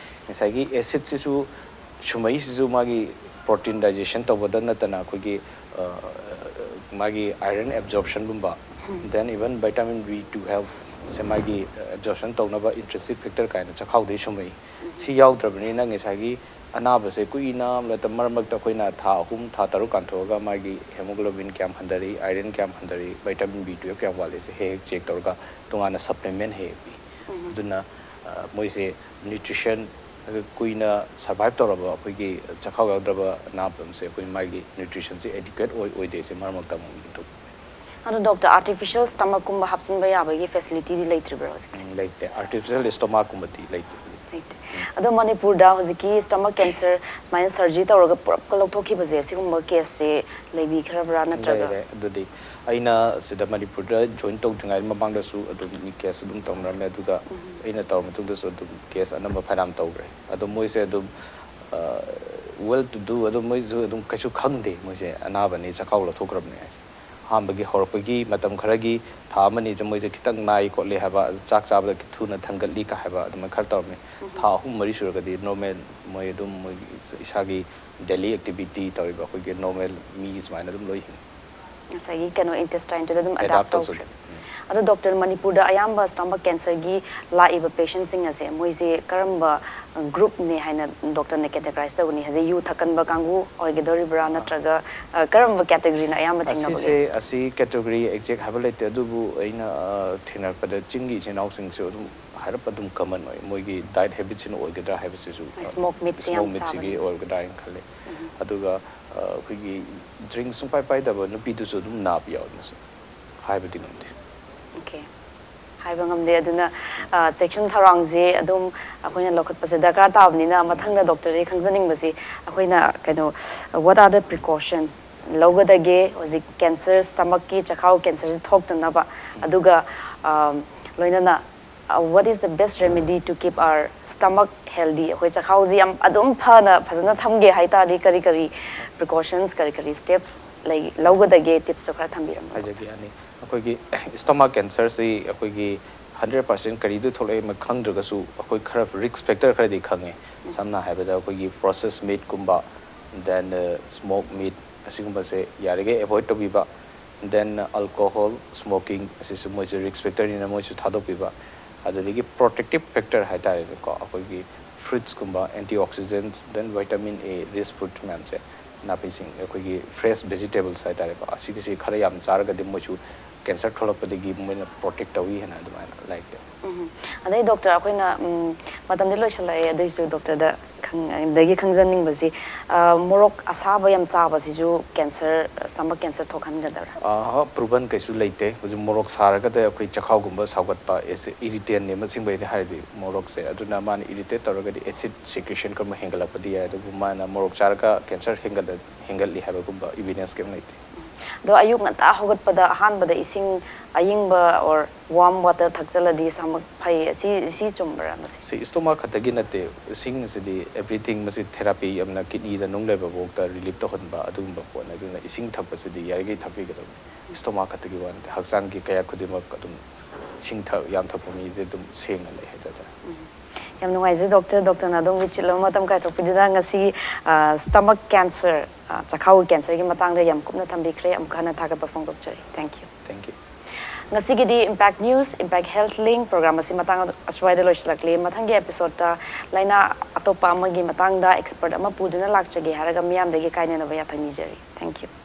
ꯉꯁꯥꯏꯒꯤ acidꯁꯤꯁꯨ ꯁꯨꯝꯃꯛꯏꯁꯤꯁꯨ ꯃꯥꯒꯤ protein digestion ꯇꯧꯕꯗ ꯅꯠꯇꯅ ꯑꯩꯈꯣꯏꯒꯤ ꯑ, ꯃꯥꯒꯤ iron absorptionꯒꯨꯝꯕ, then even vitamin B twelve ꯁꯦ ꯃꯥꯒꯤ absorption ꯇꯧꯅꯕ intrinsic factor ꯀꯥꯏꯅ ꯆꯈꯥꯎꯗꯩ ꯁꯨꯝꯃꯛꯏ꯫ ꯁꯤ ꯌꯥꯎꯗ꯭ꯔꯕꯅꯤꯅ ꯉꯁꯥꯏꯒꯤ ꯑꯅꯥꯕꯁꯦ ꯀꯨꯏꯅ ꯃꯔꯛꯇ ꯃꯔꯛ ꯃꯔꯛꯇ ꯑꯩꯈꯣꯏꯅ ꯊꯥ ꯑꯍꯨꯝ ꯊꯥ ꯇꯔꯨꯛ ꯀꯥꯟꯊꯣꯛꯑꯒ ꯃꯥꯒꯤ hemoglobin ꯀꯌꯥꯝ ꯍꯟꯊꯔꯤ, iron ꯀꯌꯥꯝ ꯍꯟꯊꯔꯤ, vitamin B twelve ꯀꯌꯥꯝ ꯋꯥꯠꯂꯤ, ꯁꯦ ꯍꯦꯛ ꯍꯦꯛ check ꯇꯧꯔꯒ ꯇꯣꯉꯥꯟꯅ supplement ꯍꯦꯛ ꯍꯦꯛ ꯄꯤ꯫ ꯑꯗꯨꯅ ꯑ, ꯃꯣꯏꯁꯦ nutrition ꯀꯨꯏꯅ survive ꯇꯧꯔꯕ ꯑꯩꯈꯣꯏꯒꯤ ꯆꯈꯥꯎ ꯌꯥꯎꯗ꯭ꯔꯕ ꯑꯅꯥꯕ ꯑꯃꯁꯦ ꯑꯩꯈꯣꯏ ꯃꯥꯒꯤ nutritionꯁꯦ adequate ꯑꯣꯏ ꯑꯣꯏꯗꯦꯁꯦ ꯃꯔꯛ ꯃꯔꯛꯇ ꯑꯃꯨꯛ ꯌꯦꯡꯊꯣꯛꯄ꯫ ꯑꯗꯣ doctor, artificial stomachꯀꯨꯝꯕ ꯍꯥꯞꯆꯤꯟꯕ ꯌꯥꯕꯒꯤ facilityꯗꯤ ꯂꯩꯇ꯭ꯔꯤꯕ꯭ꯔꯥ ꯍꯧꯖꯤꯛꯁꯦ? ꯎꯝ, ꯂꯩꯇꯦ꯫ Artificial stomachꯀꯨꯝꯕꯗꯤ ꯂꯩꯇꯦ꯫ ꯂꯩꯇꯦ꯫ ꯑꯗꯣ ꯃꯅꯤꯄꯨꯔꯗ ꯍꯧꯖꯤꯛꯀꯤ stomach cancer ꯁꯨꯃꯥꯏꯅ surgery ꯇꯧꯔꯒ ꯄꯨꯔꯞꯀ ꯂꯧꯊꯣꯛꯈꯤꯕꯁꯦ, ꯁꯤꯒꯨꯝꯕ caseꯁꯦ ꯂꯩꯕꯤꯈ꯭ꯔꯕ꯭ꯔꯥ ꯅꯠꯇ꯭ꯔꯒ? ꯂꯩꯔꯦ꯫ ꯑꯗꯨꯗꯤ ꯑꯩꯅ ꯁꯤꯗ ꯃꯅꯤꯄꯨꯔꯗ join ꯇꯧꯗ꯭ꯔꯤꯉꯩ ꯃꯃꯥꯡꯗꯁꯨ ꯑꯗꯨꯝ ꯃꯤ case ꯑꯗꯨꯝ ꯇꯧꯅꯔꯝꯃꯦ, ꯑꯗꯨꯒ ꯑꯩꯅ ꯇꯧꯔ ꯃꯇꯨꯡꯗꯁꯨ ꯑꯗꯨꯝ case ꯑꯅꯝꯕ ꯐꯅꯌꯥꯝ ꯇꯧꯈ꯭ꯔꯦ꯫ ꯑꯗꯣ ꯃꯣꯏꯁꯦ ꯑꯗꯨꯝ well to do, ꯑꯗꯨꯝ ꯃꯣꯏꯁꯨ ꯑꯗꯨꯝ ꯀꯩꯁꯨ ꯈꯪꯗꯦ, ꯃꯣꯏꯁꯦ ꯑꯅꯥꯕꯅꯤ, ꯆꯈꯥꯎ ꯂꯧꯊꯣꯛꯈ꯭ꯔꯕꯅꯦ ꯍꯥꯏꯁꯦ꯫ ꯑꯍꯥꯟꯕꯒꯤ ꯍꯧꯔꯛꯄꯒꯤ ꯃꯇꯝ ꯈꯔꯒꯤ ꯊꯥ ꯑꯃꯅꯤꯁꯦ ꯃꯣꯏꯁꯦ ꯈꯤꯇꯪ ꯅꯥꯏ ꯈꯣꯠꯂꯤ ꯍꯥꯏꯕ, ꯑꯗꯨ ꯆꯥꯛ ꯆꯥꯕꯗ ꯊꯨꯅ ꯊꯟꯒꯠꯂꯤ ꯀ ꯍꯥꯏꯕ, ꯑꯗꯨꯃꯥꯏꯅ ꯈꯔ ꯇꯧꯔꯝꯃꯤ꯫ ꯊꯥ ꯑꯍꯨꯝ ꯃꯔꯤ ꯁꯨꯔꯒꯗꯤ normal, ꯃꯣꯏ ꯑꯗꯨꯝ ꯃꯣꯏꯒꯤ ꯏꯁꯥꯒꯤ daily activity ꯇꯧꯔꯤꯕ ꯑꯩꯈꯣꯏꯒꯤ normal ꯃꯤ ꯁꯨꯃꯥꯏꯅ ꯑꯗꯨꯝ ꯂꯣꯏ ꯍꯤꯡꯉꯤ꯫ ꯉꯁꯥꯏꯒꯤ ꯀꯩꯅꯣ intestineꯗꯨꯗ ꯑꯗꯨꯝ Adapt adapt ꯇꯧꯖꯔꯦ꯫ ꯇꯧꯈ꯭ꯔꯦ꯫ ꯑꯗꯣ doctor, ꯃꯅꯤꯄꯨꯔꯗ ꯑꯌꯥꯝꯕ stomach cancerꯒꯤ ꯂꯥꯛꯏꯕ patientꯁꯤꯡ ꯑꯁꯦ ꯃꯣꯏꯁꯦ ꯀꯔꯝꯕ groupꯅꯦ ꯍꯥꯏꯅ doctorꯅ categorize ꯇꯧꯒꯅꯤ? ꯍꯥꯏꯗꯤ ꯌꯨ ꯊꯛꯀꯟꯕ ꯀꯥꯡꯕꯨ ꯑꯣꯏꯒꯗꯧꯔꯤꯕ꯭ꯔꯥ ꯅꯠꯇ꯭ꯔꯒ ꯑ, ꯀꯔꯝꯕ categoryꯅ ꯑꯌꯥꯝꯕ ꯊꯦꯡꯅꯕꯒꯦ? ꯑꯁꯤꯁꯦ, ꯑꯁꯤ category exact ꯍꯥꯏꯕ ꯂꯩꯇꯦ, ꯑꯗꯨꯕꯨ ꯑꯩꯅ ꯑ, ꯊꯦꯡꯅꯔꯛꯄꯗ ꯆꯤꯡꯒꯤ ꯏꯆꯤꯟ ꯏꯅꯥꯎꯁꯤꯡꯁꯨ ꯑꯗꯨꯝ ꯍꯥꯏꯔꯞ ꯑꯗꯨꯝ common ꯑꯣꯏ꯫ ꯃꯣꯏꯒꯤ diet habitꯁꯤꯅ ꯑꯣꯏꯒꯗ꯭ꯔꯥ ꯍꯥꯏꯕꯁꯤꯁꯨ ꯑ, Smoke meatꯁꯦ ꯌꯥꯝ smoke meatꯁꯤꯒꯤ ꯆꯥꯕꯅꯤ꯫ ꯑꯣꯏꯒꯗ꯭ꯔꯥ ꯍꯥꯏꯅ ꯈꯜꯂꯤ꯫ ꯑꯗꯨꯒ ꯑꯩꯈꯣꯏꯒꯤ ꯗ꯭ꯔꯤꯡ ꯁꯨꯡꯄꯥꯏ ꯄꯥꯏꯗꯕ ꯅꯨꯄꯤꯗꯨꯁꯨ ꯑꯗꯨꯝ ꯅꯥꯕ ꯌꯥꯎꯋꯦ꯫ ꯃꯁꯤ ꯍꯥꯏꯕꯗꯤ ꯉꯝꯗꯦ꯫ Okay. ꯍꯥꯏꯕ ꯉꯝꯗꯦ꯫ ꯑꯗꯨꯅ ꯆꯦꯛꯁꯤꯟ ꯊꯧꯔꯥꯡꯁꯦ ꯑꯗꯨꯝ ꯑꯩꯈꯣꯏꯅ ꯂꯧꯈꯠꯄꯁꯦ ꯗꯔꯀꯥꯔ ꯇꯥꯕꯅꯤꯅ, ꯃꯊꯪꯗ ꯗꯣꯛꯇꯔꯗꯒꯤ ꯈꯪꯖꯅꯤꯡꯕꯁꯤ ꯑꯩꯈꯣꯏꯅ ꯀꯩꯅꯣ, what are the precautions ꯂꯧꯒꯗꯒꯦ ꯍꯧꯖꯤꯛ ꯀꯦꯟꯁꯔ, ꯁ꯭ꯇꯃꯛꯀꯤ ꯆꯈꯥꯎ ꯀꯦꯟꯁꯔꯁꯤ ꯊꯣꯛꯇꯅꯕ? ꯑꯗꯨꯒ ꯂꯣꯏꯅꯅ, what is the best remedy to keep our stomach healthy? ꯑꯩꯈꯣꯏ ꯆꯈꯥꯎꯁꯤ ꯌꯥꯝ ꯑꯗꯨꯝ ꯐꯅ ꯐꯖꯅ ꯊꯝꯒꯦ ꯍꯥꯏ ꯇꯥꯔꯗꯤ ꯀꯔꯤ ꯀꯔꯤ precautions, ꯀꯔꯤ ꯀꯔꯤ steps ꯂꯩ, ꯂꯧꯒꯗꯒꯦ? Tipsꯇꯣ ꯈꯔ ꯊꯝꯕꯤꯔꯝꯃꯣ꯫ ꯍꯥꯏꯖꯒꯦ꯫ ꯑꯅꯤ, ꯑꯩꯈꯣꯏꯒꯤ ꯁ꯭ꯇꯃꯛ ꯀꯦꯟꯁꯔꯁꯤ ꯑꯩꯈꯣꯏꯒꯤ ꯍꯟꯗ꯭ꯔꯦꯠ ꯄꯥꯔꯁꯦꯟ ꯀꯔꯤꯗ ꯊꯣꯛꯂꯛꯑꯦ ꯈꯪꯗ꯭ꯔꯒꯁꯨ, ꯑꯩꯈꯣꯏ ꯈꯔ ꯔꯤꯁ꯭ꯛ ꯐꯦꯛꯇꯔ ꯈꯔꯗꯤ ꯈꯪꯉꯦ꯫ ꯁꯝꯅ ꯍꯥꯏꯔꯕꯗ ꯑꯩꯈꯣꯏꯒꯤ ꯄ꯭ꯔꯣꯁꯦꯁ ꯃꯤꯠꯀꯨꯝꯕ, ꯗꯦꯟ ꯁ꯭ꯃꯣꯛ ꯃꯤꯠ, ꯑꯁꯤꯒꯨꯝꯕꯁꯦ ꯌꯥꯔꯤꯈꯩ ꯑꯦꯚꯣꯏꯗ ꯇꯧꯕꯤꯕ꯫ ꯗꯦꯟ ꯑꯜꯀꯣꯍꯣꯜ, ꯁ꯭ꯃꯣꯀꯤꯡ, ꯑꯁꯤꯁꯨ ꯃꯣꯏꯁꯨ ꯔꯤꯁ꯭ꯛ ꯐꯦꯛꯇꯔꯅꯤꯅ ꯃꯣꯏꯁꯨ ꯊꯥꯗꯣꯛꯄꯤꯕ꯫ ꯑꯗꯨꯗꯒꯤ ꯄ꯭ꯔꯣꯇꯦꯛꯇꯤꯞ ꯐꯦꯛꯇꯔ ꯍꯥꯏꯇꯥꯔꯦꯅꯦꯀꯣ, ꯑꯩꯈꯣꯏꯒꯤ ꯐ꯭ꯔꯨꯏꯠꯁꯀꯨꯝꯕ, ꯑꯦꯟꯇꯤ ꯑꯣꯛꯁꯤꯗꯦꯟꯠ, ꯗꯦꯟ ꯚꯥꯏꯇꯥꯃꯤꯟ ꯑꯦ ꯔꯤꯆ ꯐ꯭ꯔꯨꯏꯠ ꯃꯌꯥꯝꯁꯦ, ꯅꯥꯄꯤꯁꯤꯡ, ꯑꯩꯈꯣꯏꯒꯤ ꯐ꯭ꯔꯦꯁ ꯚꯦꯖꯤꯇꯦꯕꯜꯁ ꯍꯥꯏꯇꯥꯔꯦꯀꯣ, ꯑꯁꯤꯒꯤꯁꯤ ꯈꯔ ꯌꯥꯝ ꯆꯥꯔꯒꯗꯤ ꯃꯣꯏꯁꯨ ꯀꯦꯟꯁꯔ ꯊꯣꯛꯂꯛꯄꯗꯒꯤ ꯃꯣꯏꯅ ꯄ꯭ꯔꯣꯇꯦꯛ ꯇꯧꯏ ꯍꯥꯏꯅ ꯑꯗꯨꯃꯥꯏꯅ ꯂꯥꯏꯔꯤꯛꯇ꯫ ꯎꯝ꯫ ꯑꯗꯩ ꯗꯣꯛꯇꯔ, ꯑꯩꯈꯣꯏꯅ, ꯎꯝ, ꯃꯇꯝꯗꯤ ꯂꯣꯏꯁꯤꯜꯂꯛꯑꯦ, ꯑꯗꯨꯏꯁꯨ ꯗꯣꯛꯇꯔꯗ ꯈꯪ-, ꯗꯒꯤ ꯈꯪꯖꯅꯤꯡꯕꯁꯤ, ꯑ, ꯃꯣꯔꯣꯛ ꯑꯁꯥꯕ ꯌꯥꯝ ꯆꯥꯕꯁꯤꯁꯨ ꯀꯦꯟꯁꯔ, ꯁ꯭ꯇꯃꯛ ꯀꯦꯟꯁꯔ ꯊꯣꯛꯍꯟꯒꯗꯕ꯭ꯔꯥ? ꯑꯍ, ꯄ꯭ꯔꯨꯚꯟ ꯀꯩꯁꯨ ꯂꯩꯇꯦ꯫ ꯍꯧꯖꯤꯛ ꯃꯣꯔꯣꯛ ꯁꯥꯔꯒꯗꯤ ꯑꯩꯈꯣꯏ ꯆꯈꯥꯎꯒꯨꯝꯕ ꯁꯥꯎꯒꯠꯄ, ꯑꯦꯁꯤ-, ꯏꯔꯤꯇꯦꯟꯅꯦ ꯑꯁꯦꯡꯕꯩꯗꯤ ꯍꯥꯏꯔꯗꯤ ꯃꯣꯔꯣꯛꯁꯦ꯫ ꯑꯗꯨꯅ ꯃꯥꯅ ꯏꯔꯤꯇꯦꯠ ꯇꯧꯔꯒꯗꯤ ꯑꯦꯁꯤꯠ ꯁꯤꯀ꯭ꯔꯤꯁꯟꯒꯨꯝꯕ ꯍꯦꯟꯒꯠꯂꯛꯄꯗꯤ ꯌꯥꯏ꯫ ꯑꯗꯨꯕꯨ ꯃꯥꯅ ꯃꯣꯔꯣꯛ ꯆꯥꯔꯒ ꯀꯦꯟꯁꯔ ꯍꯦꯟꯒꯠꯂ-, ꯍꯦꯟꯒꯠꯂꯤ ꯍꯥꯏꯕꯒꯨꯝꯕ ꯏꯚꯤꯗꯦꯟꯁ ꯀꯩꯝ ꯂꯩꯇꯦ꯫ ꯑꯗꯣ ꯑꯌꯨꯛ ꯉꯟꯇꯥ ꯍꯧꯒꯠꯄꯗ ꯑꯍꯥꯟꯕꯗ ꯏꯁꯤꯡ ꯑꯌꯤꯡꯕ or warm water ꯊꯛꯆꯜꯂꯗꯤ ꯏꯁꯥꯃꯛ ꯐꯩ, ꯑꯁꯤ, ꯁꯤ ꯆꯨꯝꯕ꯭ꯔꯥ ꯃꯁꯤ? ꯁꯤ ꯁ꯭ꯇꯣꯃꯥꯛ ꯈꯛꯇꯒꯤ ꯅꯠꯇꯦ, ꯏꯁꯤꯡ ꯑꯁꯤꯗꯤ ꯑꯦꯚ꯭ꯔꯤꯊꯤꯡ, ꯃꯁꯤ ꯊꯦꯔꯥꯄꯤ ꯑꯃꯅ ꯀꯤꯗꯅꯤꯗ ꯅꯨꯡ ꯂꯩꯕ ꯐꯥꯎꯗ ꯔꯤꯂꯤꯐ ꯇꯧꯍꯟꯕ ꯑꯗꯨꯒꯨꯝꯕ ꯄꯣꯠꯅꯤ꯫ ꯑꯗꯨꯅ ꯏꯁꯤꯡ ꯊꯛꯄꯁꯤꯗꯤ ꯌꯥꯔꯤꯈꯩ ꯊꯛꯄꯤꯒꯗꯕꯅꯤ꯫ ꯁ꯭ꯇꯣꯃꯥꯛ ꯈꯛꯇꯒꯤ ꯋꯥ ꯅꯠꯇꯦ, ꯍꯛꯆꯥꯡꯒꯤ ꯀꯌꯥꯠ ꯈꯨꯗꯤꯡꯃꯛ ꯑꯗꯨꯝ ꯏꯁꯤꯡ ꯊꯛ-, ꯌꯥꯝ ꯊꯛꯄ ꯃꯤꯗꯤ ꯑꯗꯨꯝ ꯁꯦꯡꯅ ꯂꯩ ꯍꯥꯏꯇꯥꯔꯦ꯫ ꯌꯥꯝ ꯅꯨꯡꯉꯥꯏꯖꯩ ꯗꯣꯛꯇꯔ, ꯗꯣꯛꯇꯔꯅ ꯑꯗꯣꯝꯒꯤ ꯆꯤꯜꯂꯕ ꯃꯇꯝ ꯀꯥꯏꯊꯣꯛꯄꯤꯗꯨꯅ ꯉꯁꯤ, ꯑ, ꯁ꯭ꯇꯃꯛ ꯀꯦꯟꯁꯔ, ꯑ, ꯆꯈꯥꯎꯒꯤ ꯀꯦꯟꯁꯔꯒꯤ ꯃꯇꯥꯡꯗ ꯌꯥꯝ ꯀꯨꯞꯅ ꯊꯝꯕꯤꯈ꯭ꯔꯦ꯫ ꯑꯃꯨꯛ ꯍꯟꯅ ꯊꯥꯒꯠꯄ ꯐꯣꯡꯗꯣꯛꯆꯔꯤ꯫ Thank you꯫ Thank you꯫ ꯉꯁꯤꯒꯤꯗꯤ Impact News, Impact Health Link program ꯑꯁꯤ ꯃꯇꯥꯡ ꯑꯁ꯭ꯋꯥꯏꯗ ꯂꯣꯏꯁꯤꯜꯂꯛꯂꯤ꯫ ꯃꯊꯪꯒꯤ episodeꯇ ꯂꯥꯏꯅꯥ ꯑꯇꯣꯞꯄ ꯑꯃꯒꯤ ꯃꯇꯥꯡꯗ expert ꯑꯃ ꯄꯨꯗꯨꯅ ꯂꯥꯛꯆꯒꯦ ꯍꯥꯏꯔꯒ ꯃꯤꯌꯥꯝꯗꯒꯤ ꯀꯥꯏꯅꯅꯕ ꯌꯥꯊꯪ ꯅꯤꯖꯔꯤ꯫ Thank you꯫